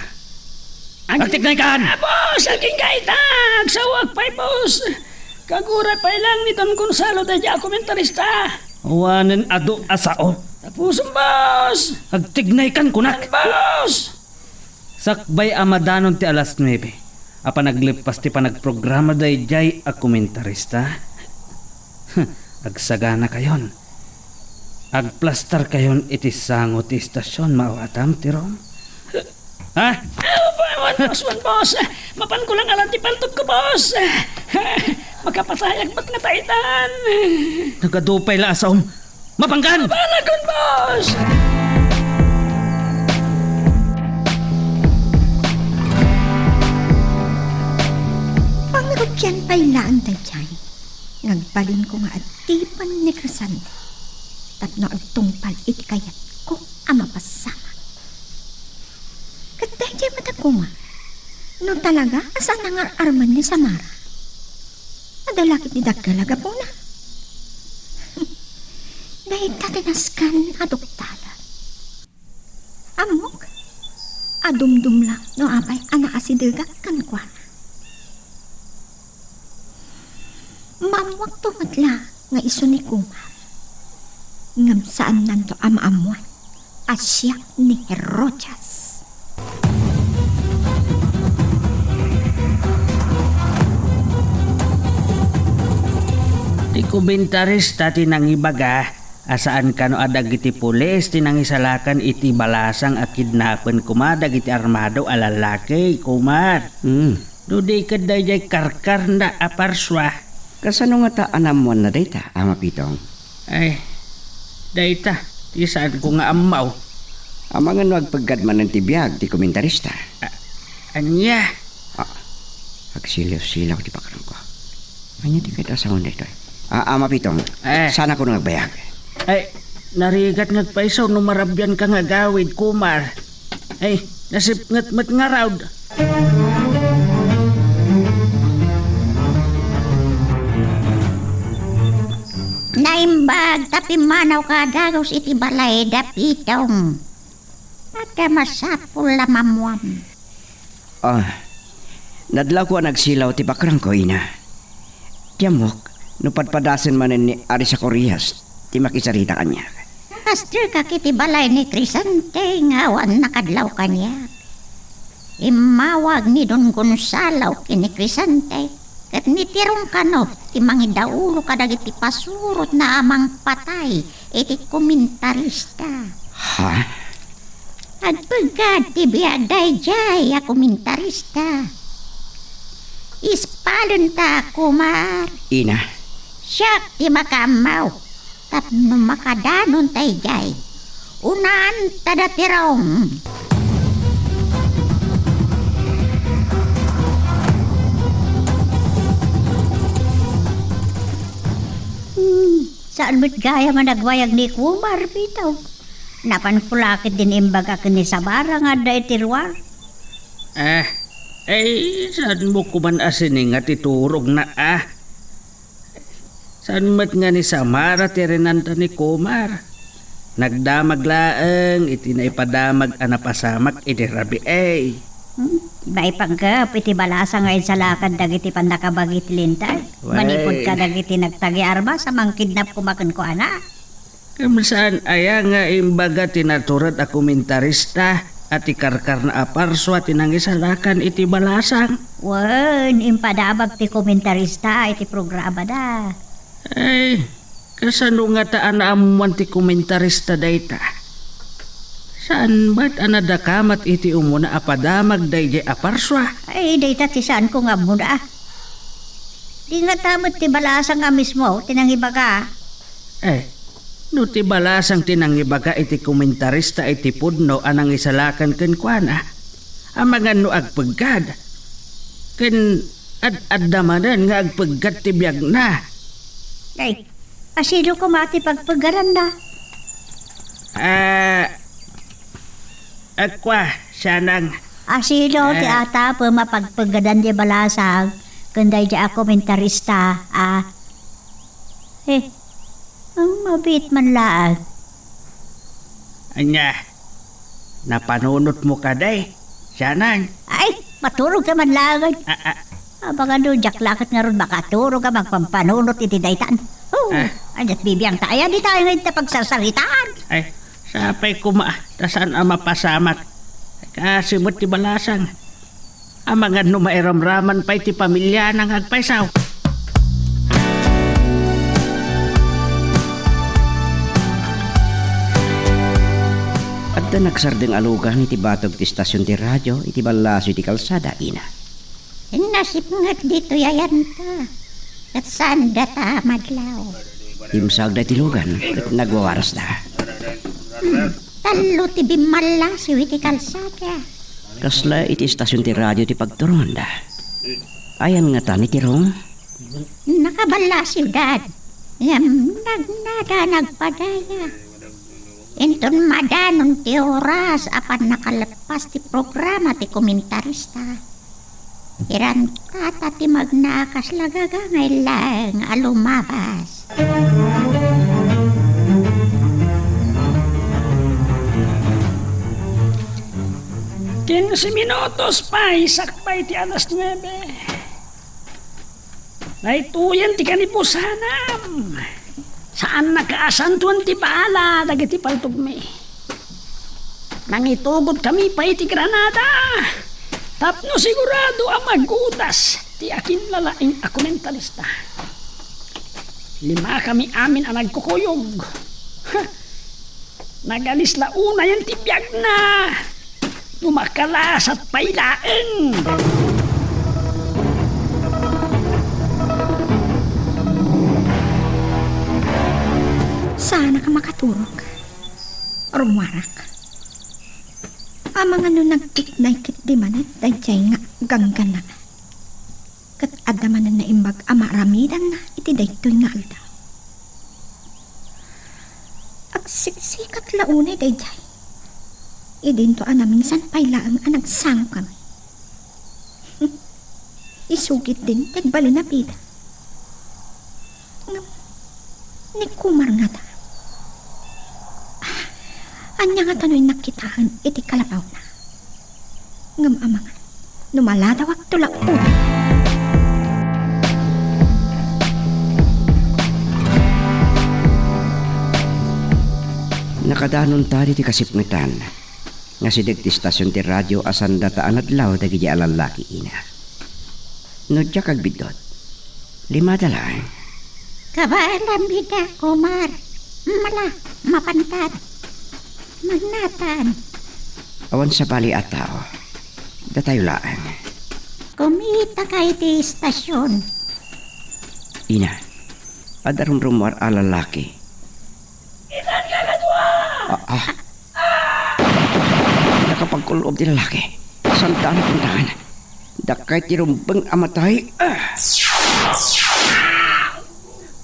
Agtiknaykan! Ah, boss, agingga ita! Agsaoak pay, boss! Kagura pay lang ni Don Gonzalo daydiay a komentarista. Awanen adu a sao. Tapusom, boss! Agtignaykan, kunak! Boss! Sakbay a madanon ti alas nuebe a panagleppas ti panagprograma daydiay a komentarista, agsaganakayon. Agplastarkayon iti sango ti istasion, maawatam, Tirong? Ha? Awan, boss, wan, boss. Mapanko lang alan ti paltogko, boss. Makapatayak met nga taitan. Nagadu pay la a saom. Mapankan! Mapanakon, boss! Pangrugian pay laeng daydiay nga agbalinko nga adipen ni Crescente tapno agtungpal iti kayatko a mapasamak. Ket daydiay met a Kumar, no talaga a saan a ngar-armen ni Samara, adda la ket ti dakkel a gapuna. Dayta ti nasken a duktalan. Ammok, adumdum la no apay a naasidegak kenkuana. Maammoakto met la nga isu ni Kumar. Ngem saannanto a maammoan a siak ni Herodias. Ti komentarista ti nangibaga a saan kano a dagiti pulis ti nangisalakan iti balasang a kidnapen koma dagiti armado a lallaki, Kumar. Hmm. No di ket daydiay karkarna a parsua. Kasano ngata a naammoanna dayta, Ama Pitong? Ay, dayta ti saanko nga ammo. Amangan no agpeggad manen ti biag ti komentarista. A-, ania? Ah, agsilaw-silaw ti pakrangko. Ania ti kayat a sawen daytoy? Ah, Ama Pitong, eh, saanko nga agbayag? Ay, narigat nga agpayso no marabianka nga agawid, Kumar. Ay, nasipnget met ngarud. Naimbag ta pimmanawka dagus iti balay da Pitong. Adda masapul a maammuam. Ah, nadlawko a nagsilaw ti pakrangko, ina. Ti ammok, no padpadasen manen ni Ari Zacarias ti makisarita kaniak. Nakasdekak iti balay ni Crescente nga awan nakadlaw kaniak. Immawag ni Don Gonzalo ken ni Crescente ket ni Tirong kano ti mangidaulo kadagiti pasurotna a mangpatay iti komentarista. Ha? Agpeggad ti biag daydiay a komentarista. Ispalenta, Kumar. Ina. Siak ti makaammo. Tapno makadanon daydiay, unaanta da Tirong. Hmm, saan met gayam a nagwayag ni Kumar, Pitong. Napanko la ket din imbaga ken ni Samara nga adda iti ruar. Ah, ay, saanmo koma a sining ti turogna, ah? Saan met nga ni Samara ti rinanta ni Kumar? Nagdamag laeng iti naipadamag a napasamak idi rabii. Hmm? Maipanggep iti balasang nga insalakan dagiti pannakabagi ti linteg. Wen. Manipud kadagiti nagtagi armas a mangkidnap koma kenkuana. Ngem saan aya nga imbaga ti natured a komentarista a ti karkarna a parsua ti nangisalakan iti balasang? Wen, impadamag ti komentarista iti programada. Ay, kasano ngata a naammuan ti komentarista dayta? Saan met a nadakamat iti umuna a padamag daydiay a parsua? Ay, dayta ti saanko nga ammona. Di ngata met ti balasang a mismo ti nangibaga. Eh, no ti balasang ti nangibaga iti komentarista iti pudno a nangisalakan kenkuana, amangan no agpeggad, ken ad-adda manen nga agpeggad ti biagna. Ay, asino koma ti pagpeggadanna? Ah, Agkua, sianang. Asino ti, eh, atapem a pagpeggadan ti balasang ken daydiay a komentarista, a? Eh, ang mabiit man laeng. Ania, napanunotmo kadi, sianang? Ay, maturogka man laeng. Ah, ah. Amangan no, diak la ket ngarud makaturog a mangpampanunot iti daytan. Oh, ah. Ay, bibiangta aya dita nga ita pagsarsaritaan. Ay, sapay koma, ta saan a mapasamak. Kaasi met ti balasang. Amangan no mairamraman pay ti pamiliana nga agpayso. Adda nagsardeng a lugan iti batog ti estasion ti radio iti ballasiw iti kalsada, Ina. Nasipnget ditoy ayanta, ket saanda ta madlaw. Dimsaag daytoy lugan ket nagwawarasda. Hmm, tallo ti bimmallasiw iti kalsada. Kasla iti estasion ti radio ti pagturonda. Ayan ngata ni Tirong? Nakaballasiw, Dad. Ngem nagnada nagpadaya. Inton madanon ti oras a pannakaleppas ti programa ti komentarista, irantata ti magna a kasla gagangay laeng a lumabas. Quince minutos pay sakbay ti alas nuebe. Daytoyen ti kanibusanam. Saannaka a santuan ti bala dagiti paltogmi. Nangitugotkami pay iti granada tapno sigurado a magutas ti akinlalaing a komentarista. Limakami amin a nagkukuyog. Nagalis la unayen ti biagna no makalasat pay laeng. Saanaka makaturog. Rummuarak. Amangan no nagtiknay ketdi manen daydiay nga gangganaan. Ket adda manen naimbag a maaramidanna iti daytoy nga aldaw. Agsiksikat la unay daydiay. Idinto a naminsan pay laeng a nagsangokami. Isu ketdin ti agbalin a bida. Ngem ni Kumar ngata? Ah, ania ngata no innak kitaen iti kalapawna? Ngem amangan no maladawakto la unay. Nakadanonta ditoy kasipngetan. Nasideg ti estasion ti radio a sanda ta a nadlaw dagiti a lallaki, Ina. No diak agbiddut, limada laeng. Kabaelam ida, Kumar. Mala, mapantat. Magnatan. Awan sabali a tao. Datayo laeng. Kumitaka iti estasion. Ina, adda rumrummuar a lallaki. Itan nga kadua! Ah, ah. Nakapagkul-ob ti lalaki. Sanda a napuntangan. Dakay ti rumbeng a matay. Ah.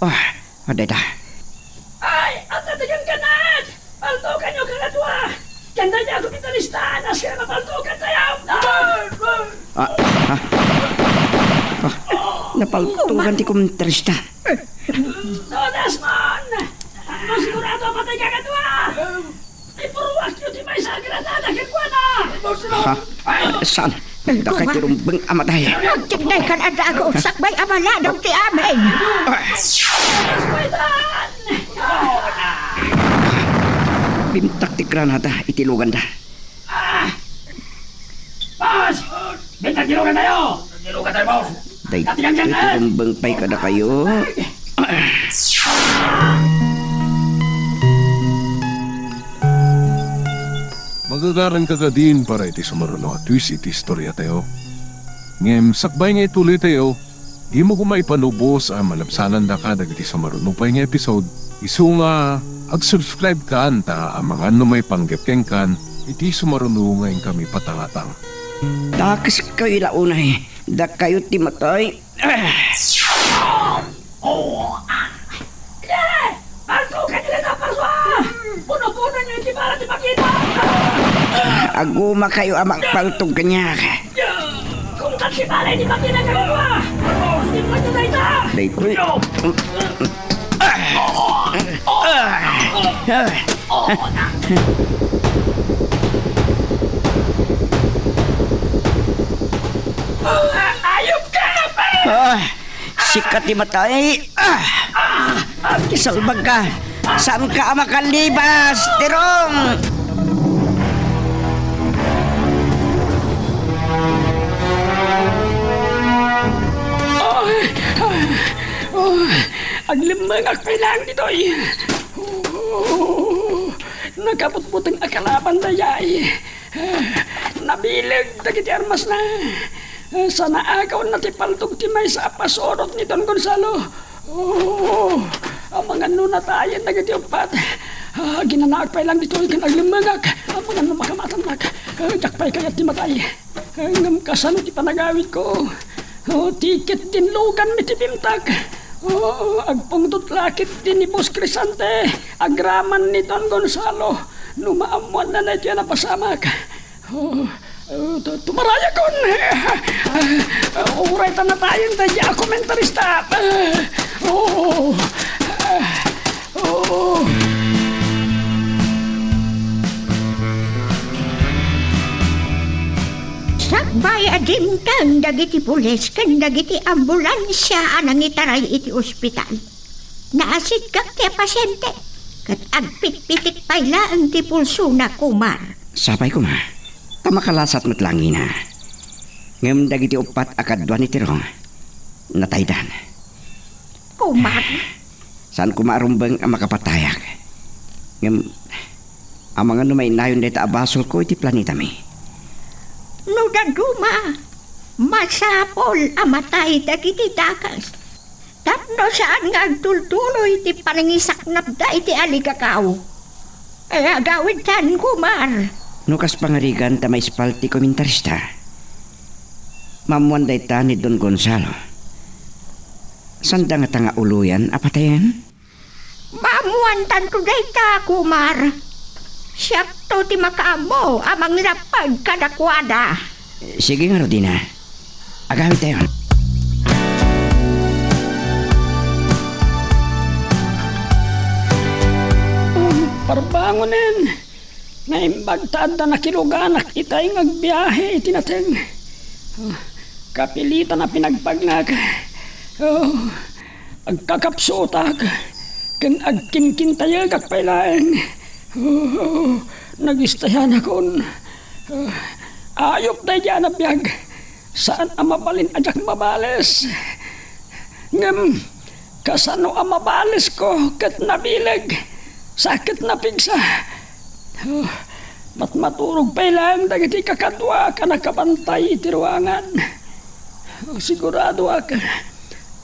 Ah, adda ita. Ay, adda ti gangganat! Paltokanyo, kakadua! Ken dayta a komentarista, anas kaya mapaltokan tayo! Ah, ah. Ah, napaltokan ti komentarista. Todas man! Masigurado a patay ka kadua! Ipuruwakyo ti maysa a granada kenkuana! Ha? Saan? Dakay ti rumbeng a matay. Agtiknay kan adda ago, sakbay a maladaw ti amin! Todas man! Bimtak ti granada iti luganda. Ah! Boss! Bintag dilugan tayo! Dilugan tayo, boss! Daytoy ti rumbeng pay kadakayo. Magagaranka kadin para iti sumaruno a twist iti istorya tayo. Ngem sakbay nga ituloy tayo, dimo koma ipanubos a malabsanandaka dagiti sumaruno pay nga episode. Isu nga, ag-subscribe kan ta amangan no maipanggep kenkan iti sumaruno nga inkami patangatang. Dakeskayo la unay, dakayo ti matay. Ah! Oh, ah! Paltokan ni Rena Pasua! Puno-puno niyo iti para ti makita! Agumakayo a mangpaltog kaniak. Kung tagsibalay ti makita ka, Pasua! Di mo ito na ita! Daytoy. Ayop ka, Pe! Ah! Sika ti matay. Ah! Isalbagka. Saanka a makalibas, Tirong? Oh, oh, oh, aglemmengak pay laeng ditoy. Oh, Nakabutbuteng a kalaban dayay. Nabileg dagiti armasna. Sa naagawna ti paltog ti maysa a pasurot ni Don Gonzalo. Oh, amangan no natayen dagiti uppat. Ah, ginanaak pay lang ditoy ken aglemmengak. Amangan no makamatannak. Ah, diak pay kayat ti matay. Ngem kasano ti panagawidko? Oh, ti ketdin luganmi ti bimtak. Oh, agpungtot la ketdi ni Boss Crisante, agraman ni Don Gonzalo, no maammoanna daytoy a napasamak. Oh, oh, tu-, tumarayakon. Ah, uray ta natayen daydi a komentarista. Ah, oh, ah, oh. Sakbay a dimteng dagiti pulis ken dagiti ambulansia a nangitaray iti ospital, naasiddek ti pasiente ket agpitpitik pay laeng ti pulsona, Kumar. Sapay koma, ta makalasat met la ngina. Ngem dagiti uppat a kadua ni Tirong, nataydan. Kumar? Saan koma a rumbeng a makapatayak. Ngem, amangan no mainayon dayta a basolko iti planetami. No dadduma, masapul a matay dagiti dakes. Tapno saan nga agtultuloy ti panangisaknapda iti aligagaw. Eh, agawidtan, Kumar. No kas pangarigan ta maispal ti komentarista, maammoan dayta ni Don Gonzalo. Saanda ngata nga uloyan a patayen? Maammoantanto dayta, Kumar. Siakto ti makaammo a mangilapag kadakuada. Sige ngarud, Dina. Agawidtayon. Parbangonen. Naimbag ta adda nakiluganak itay nga agbiahe iti nateng. Oh, kapilitan a pinagpagnak. Oh, agkakapsutak ken agkinkintayegak pay laeng. Oh, nagistayanakon. Oh, ayup daydi a nabiag. Saan a mabalin a diak mabales. Ngem kasano a mabalesko ket nabileg, sa ket napigsa. Oh, matmaturog pay laeng dagiti kakaduak a nakabantay iti ruangan. Oh, siguradoak,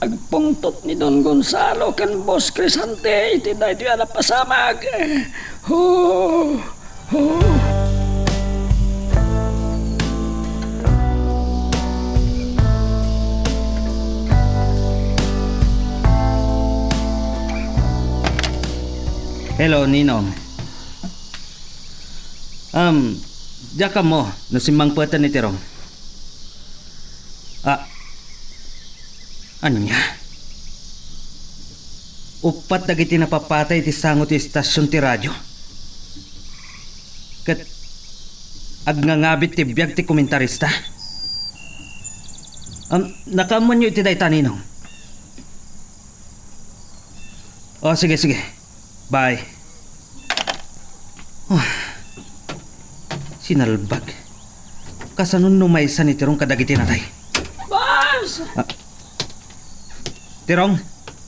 agpungtot ni Don Gonzalo ken Boss Crisante iti daytoy a napasamak. Oh, oh. Hello, Ninong. Um, diak ammo no simmangpeten ni Tirong. Ah, ania? Uppat dagiti napapatay iti sango ti istasion ti radio. Ket agngangabit ti biag ti komentarista. Um, nakaammoanyo iti dayta, Ninong? Oh, sige, sige. Bye. Oh, sinalbag. Kasano no maysa ni Tirong kadagiti natay? Boss! Ah. Tirong?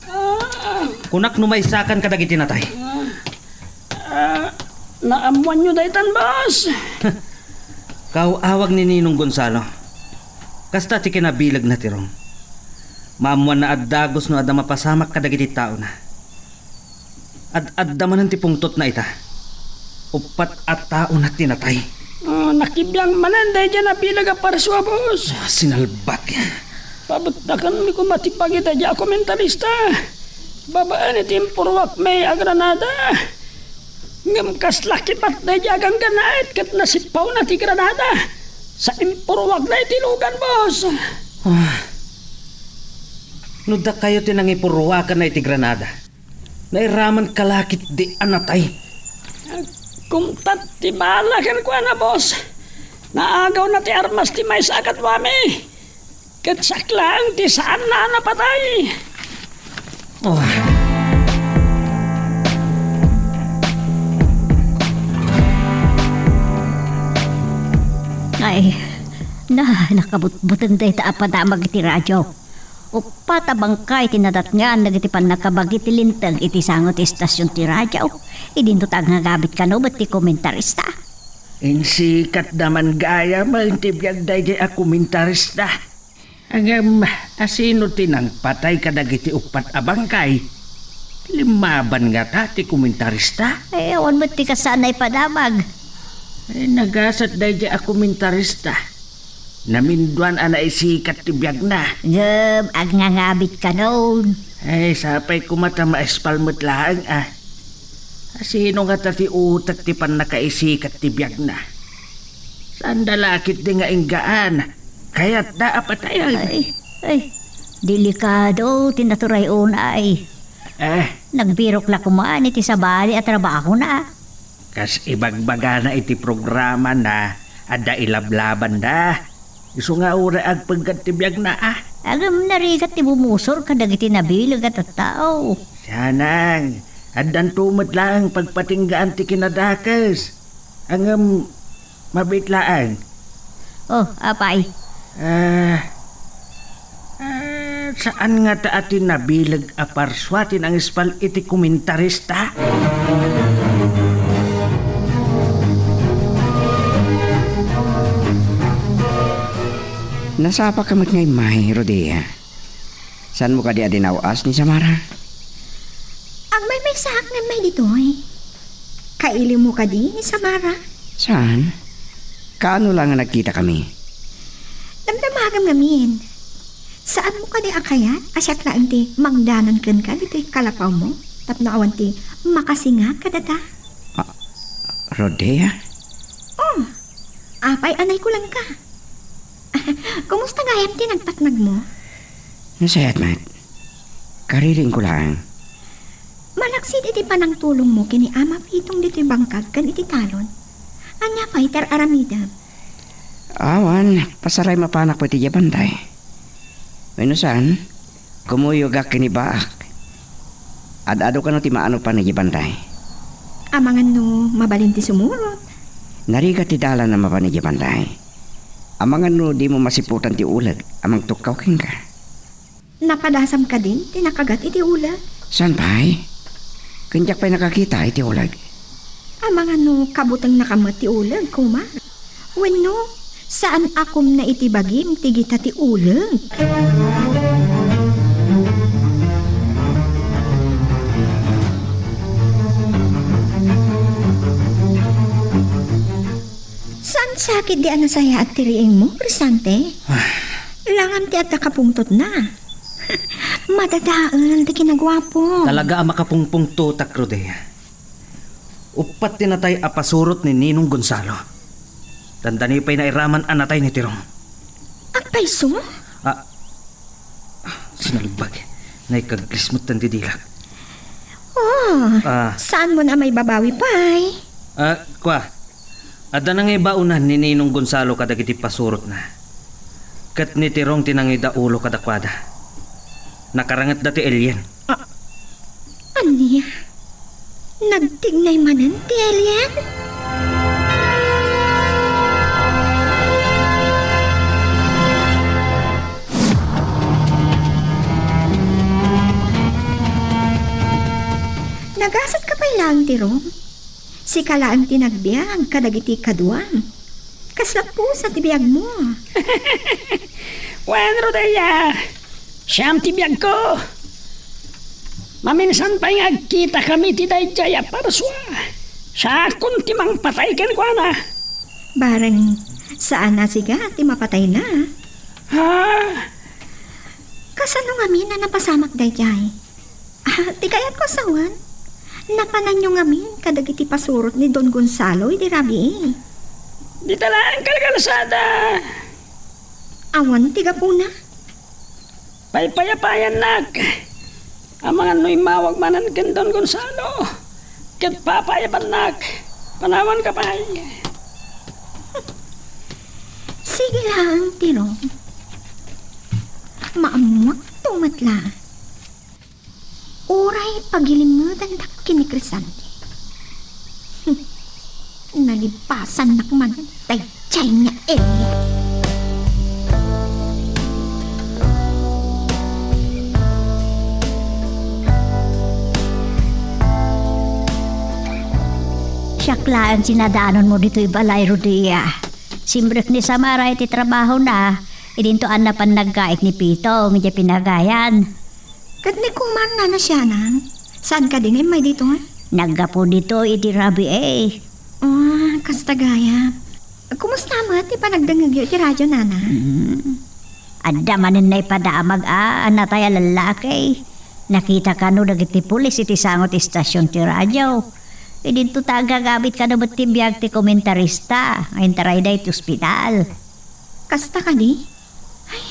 Ah. Kunak no maysakan kadagiti natay. Ah. Ah, naammoanyo daytan, boss? Kaaw-awag ni Ninong Gonzalo. Kasta ti kinabilegna, Tirong. Maammoanna a dagus no adda mapasamak kadagiti taona. Ad-adda manen ti pungtotna ita. Uppat a taona ti natay. Ah, nakibiang manen daydiay a nabileg a parsua, boss. Ah, sinalbag. Pabutakenmi koma ti pagita daydiay a komentarista. Babaen iti impurruakmi a granada. Ngem kasla kibat daydiay a gangganait ket nasippawna ti granada. Sa impurruakna iti lugan, boss. Ah. No dakayo ti nangipurruakanna iti granada, nairamenka la ketdi a natay. Kumtat ti bala kenkuana, boss. Naagawna ti armas ti maysa a kaduami. Ket siak laeng ti saanna a napatay. Oh. Ay, na, nakabutbuteng dayta a padamag iti radio. Uppat a bangkay ti nadatngan dagiti pannakabagi ti linteg iti sango ti estasion ti radio. Idinto ta agngagabit kano met ti komentarista. Insikatda man gayam ti biag daydiay a komentarista. Ngem, asino ti nangpatay kadagiti uppat a bangkay? Limmaban ngata ti komentarista? Ay, awan met ti kasaan a ipadamag. Ay, nagasat daydiay a komentarista. Naminduan a naisikat ti biagna. Ngem, agngangabit kanon. Ay, sapay koma ta maispal met laeng a. Asino ngata ti utek ti pannakaisikat ti biagna? Saanda la ketdi nga inggaan. Kayatda a patayen. Ay, ay, delikado ti naturay unay. Eh. Nagbirok la koma iti sabali a trabahona. Kas ibagbagana iti programana, adda ilablabanda. Isu nga uray agpeggad ti biagna a. Agem narigat ti bumusor kadagiti nabileg a tattao. Sianang, addanto met laeng pagpatinggaan ti kinadakes. Ngem, mabiit laeng. Oh, apay? Ah, ah, saan ngata a ti nabileg a parsua ti nangispal iti komentarista? Nasapaka met nga immay, Rodea. Saanmo kadi a dinaw-as ni Samara? Agmaymaysaak nga immay ditoy. Kailimo kadi ni Samara? Saan? Kaano la nga nagkitakami? Damdamagam ngamin. Saanmo kadi a kayat a siak laeng ti mangdanan kenka ditoy kalapawmo tapno awan ti makasingak kadata? Ah, Rodea? Oh, apay a naikulanka? Kumusta gayam ti nagpatnagmo? Nasayaat met. Kaririingko laeng. Malaksid iti panangtulongmo ken ni Ama Pitong ditoy bangkag ken iti talon, ania pay ti ar-aramidem? Awan, pasaray mapanak pay ti diay bantay. Wenno saan, kumuyogak ken ni Baak. Ad-adu kano ti maano pan idiay bantay. Amangan no mabalin ti sumurot. Narigat ti dalan a mapan idiay bantay. Amangan no dimo masiputan ti uleg a mangtukkaw kenka. Napadasam kadin ti nakagat iti uleg? Saan pay? Ken diak pay nakakita iti uleg. Amangan no kabutengnaka met ti uleg, koma? Wenno, saan a kumna iti bagim ti gita ti uleg? Saan sakit di a nasayaat ti riingmo, Crisante? Ah. Langam ti adda kapungtotna. Madadael ti kinaguapo. Talaga a makapungpungtotak, Rodea. Uppat ti natay a pasurot ni Ninong Gonzalo. Dandani pay nairaman a natay ni Tirong. Agpayso? Ah, sinalbag. Naikaglismut ti dilak. Oh, ah. Saan mo na may babawi pay? Ah, kwa, adda nangibaonan ni Ninong Gonzalo kadagiti pasurotna. Ket ni Tirong ti nangidaulo kadakuada. Nakarangetda ti alien. Ah, ania? Nagtignay manen ti alien? Nagasat ka pay laeng, Tirong. Sika laeng ti nagbiag kadagiti kaduam. Kasla pusa ti biagmo. Wen, Rodea, siam ti biagko. Maminsan pay nga agkitakami ti daydiay a parsua. Siakon ti mangpatay kenkuana. Bareng, saan a sika ti mapatayna? Ha? Kasano ngamin a napasamak daydiay? Ah, ti kayatko a sawen, napananyo ngamin kadagiti pasurot ni Don Gonzalo idi rabii. Dita laeng kalkalsada. Awan ti gapuna. Paypayapayannak. Amangan no immawag manen ken Don Gonzalo. Ket papayabannak. Panawanka pay. Sige laeng, Tirong. Maammoak to met laeng. Uray pagilimmedandak ken ni Crisante. Hmm. Nalipasannak man daydiay nga area. Siak laeng ti nadanonmo ditoy balay, Rodia. Simrek ni Samara iti trabahona, idinto a napan naggaik ni Pitong idiay pinagayan. Ket ni Kumar, Nana Sianang? Saan kadi nga immay ditoy? Naggapu ditoy iti rabii. Ah, kasta gayam. Kumusta met ti panagdengngegyo iti radio, Nana? Hmm. Adda manen naipadamag a natay a lallaki. Nakita kano dagiti pulis iti sango ti estasion ti radio. Idinto ta agagabit kano met ti biag ti komentarista nga intarayda iti ospital. Kasta kadi? Ay,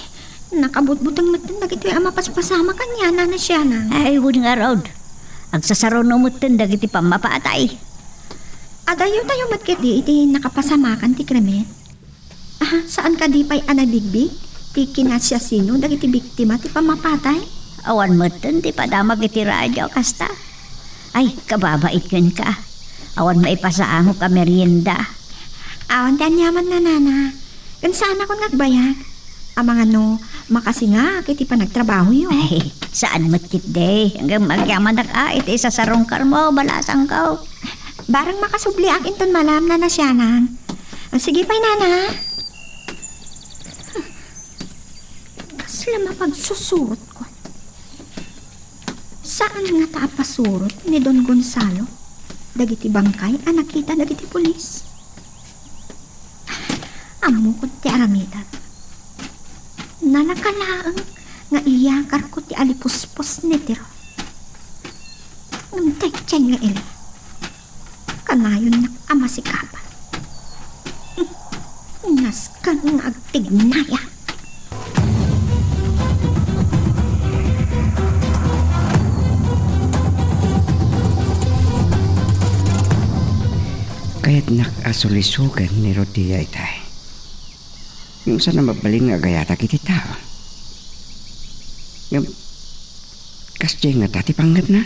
nakabutbuteng metten dagitoy a mapaspasamak kaniak, Nana Sianang. Ay, wen ngarud. Agsasaruno metten dagiti pammapatay. Adayo tayo met ketdi iti nakapasamakan ti krimen. Ah, saan kadi pay a nabigbig ti kinasiasino dagiti biktima ti pammapatay? Awan metten ti padamag iti radio kasta. Ay, kababait kenka. Awan maipasaangok a merienda. Awan ti aniamanna, Nana. Ken saanakon nga agbayag. Amangan no makasingaak iti panagtrabahoyo. Ay, saan met ketdi. Ngem agyamanak a iti isasarungkarmo, balasangko. Bareng makasubliak inton malam, Nana Sianang. Ah, sige pay, Nana. Kasla mapagsusurotko. Saan ngata a pasurot ni Don Gonzalo dagiti bangkay a nakita dagiti pulis? Ammokon ti aramidem. Nalaka laeng nga iyakarko ti alipuspos ni Tiro. Ngem ti diay nga ili, kanayonnak a masikapan. Nasken nga agtignaya. Kayatnak a sulisogen ni Rodia itay. Ngem saan a mabalin nga agayatak iti tao. Ngem, kasdiay ngata ti pangngetna?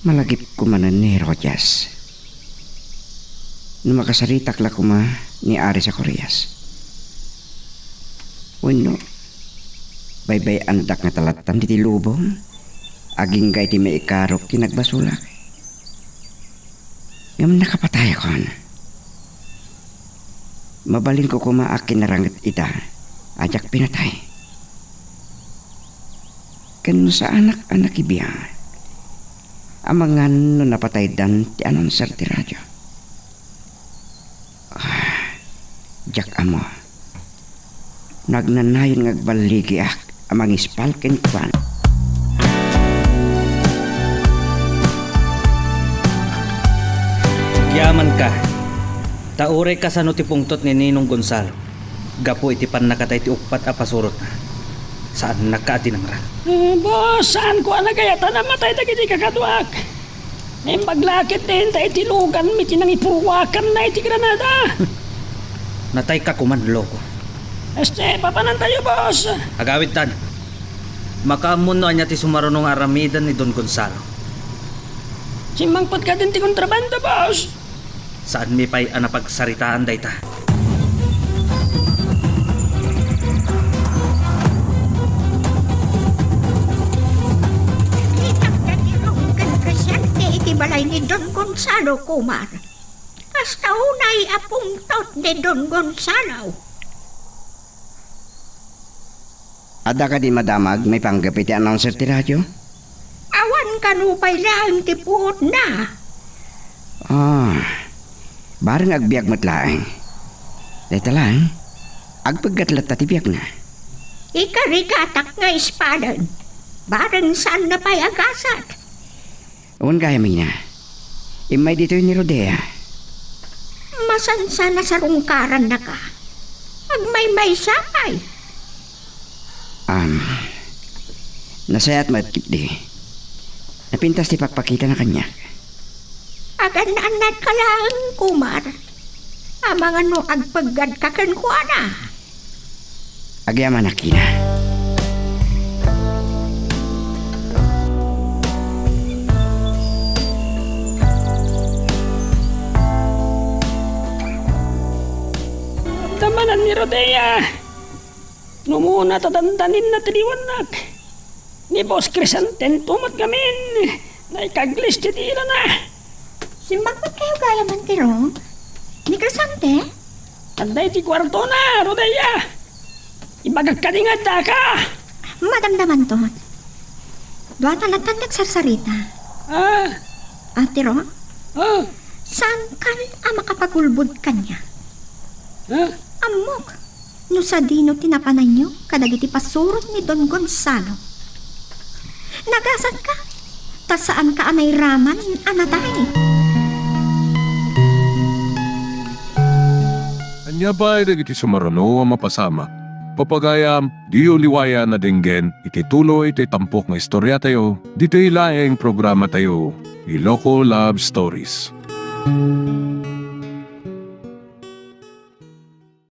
Malagipko manen ni Herodias. No makasaritak la koma ni Ari Zacarias. Wenno, baybay-andak nga talatan ditoy lubong, agingga iti maikarok ti nagbasolak. Ngem nakapatayakon. Mabalinko koma a kinaranget ida a diak pinatay. Ken no saanak a nakibiang, amangan no napataydan ti announcer ti radio. Ah, diak ammo. Nagnanayon nga agballigiak a mangispal kenkuana. Agyamanka, ta uray kasano ti pungtot ni Ninong Gonzalo, gapu iti pannakatay ti uppat a pasurotna, saannak a tinangran. Eh, boss, saanko a nagayat a namatay dagiti kakaduak. Naimbag la ketdi ta iti luganmi ti nangipurwakanna iti granada. Natayka koman, loko. Este, papanantayo, boss. Agawidtan. Makaammon no ania ti sumaruno nga aramiden ni Don Gonzalo. Simmangpet kadin ti kontrabando, boss. Saanmi pay a napagsaritaan dayta. Nakitaka ti runggan presente iti balay ni Don Gonzalo, Kumar. Kasta unay a pungtot ni Don Gonzalo. Adda kadi madamag maipanggep iti announcer ti radio? Awan kano pay laeng ti puotna. Ah, bareng agbiag met laeng. Dayta laeng, agpeggat latta ti biagna. Ikarigatak nga ispadan, bareng saanna pay a gasat. Wen gayam, ina, immay ditoy ni Rodea. Masansan a sarungkarannaka. Agmaymaysa pay. Am, nasayaat met ketdi. Napintas ti pakpakitana kaniak. Agan-annadka laeng, Kumar. Amangan no agpeggadka kenkuana. Agyamanak, ina. Damdaman ni Rodea. Numuna ta dandaninna ti liwannak. Ni Boss Crisantento met ngamin, naikaglis ti dilana. Simmangpet kayo gayam, Auntie Ro? Ni Crescente? Adda iti kuartona, Rodella! Ibagak kadi nga addaka! Madamdamanton. Duata latta ti agsarsarita. Ah, Auntie Ro, ah, saankan a makapagulbod kaniak? Ah, ammok no sadino ti napananyo kadagiti pasurot ni Don Gonzalo. Nagasanka, ta saanka a nairaman a natay. Ania pay dagiti sumaruno a mapasamak? Papagayam, diyo liwayan a denggen iti tuloy ti tampok nga istoriatayo ditoy laeng programatayo, Iloko Love Stories.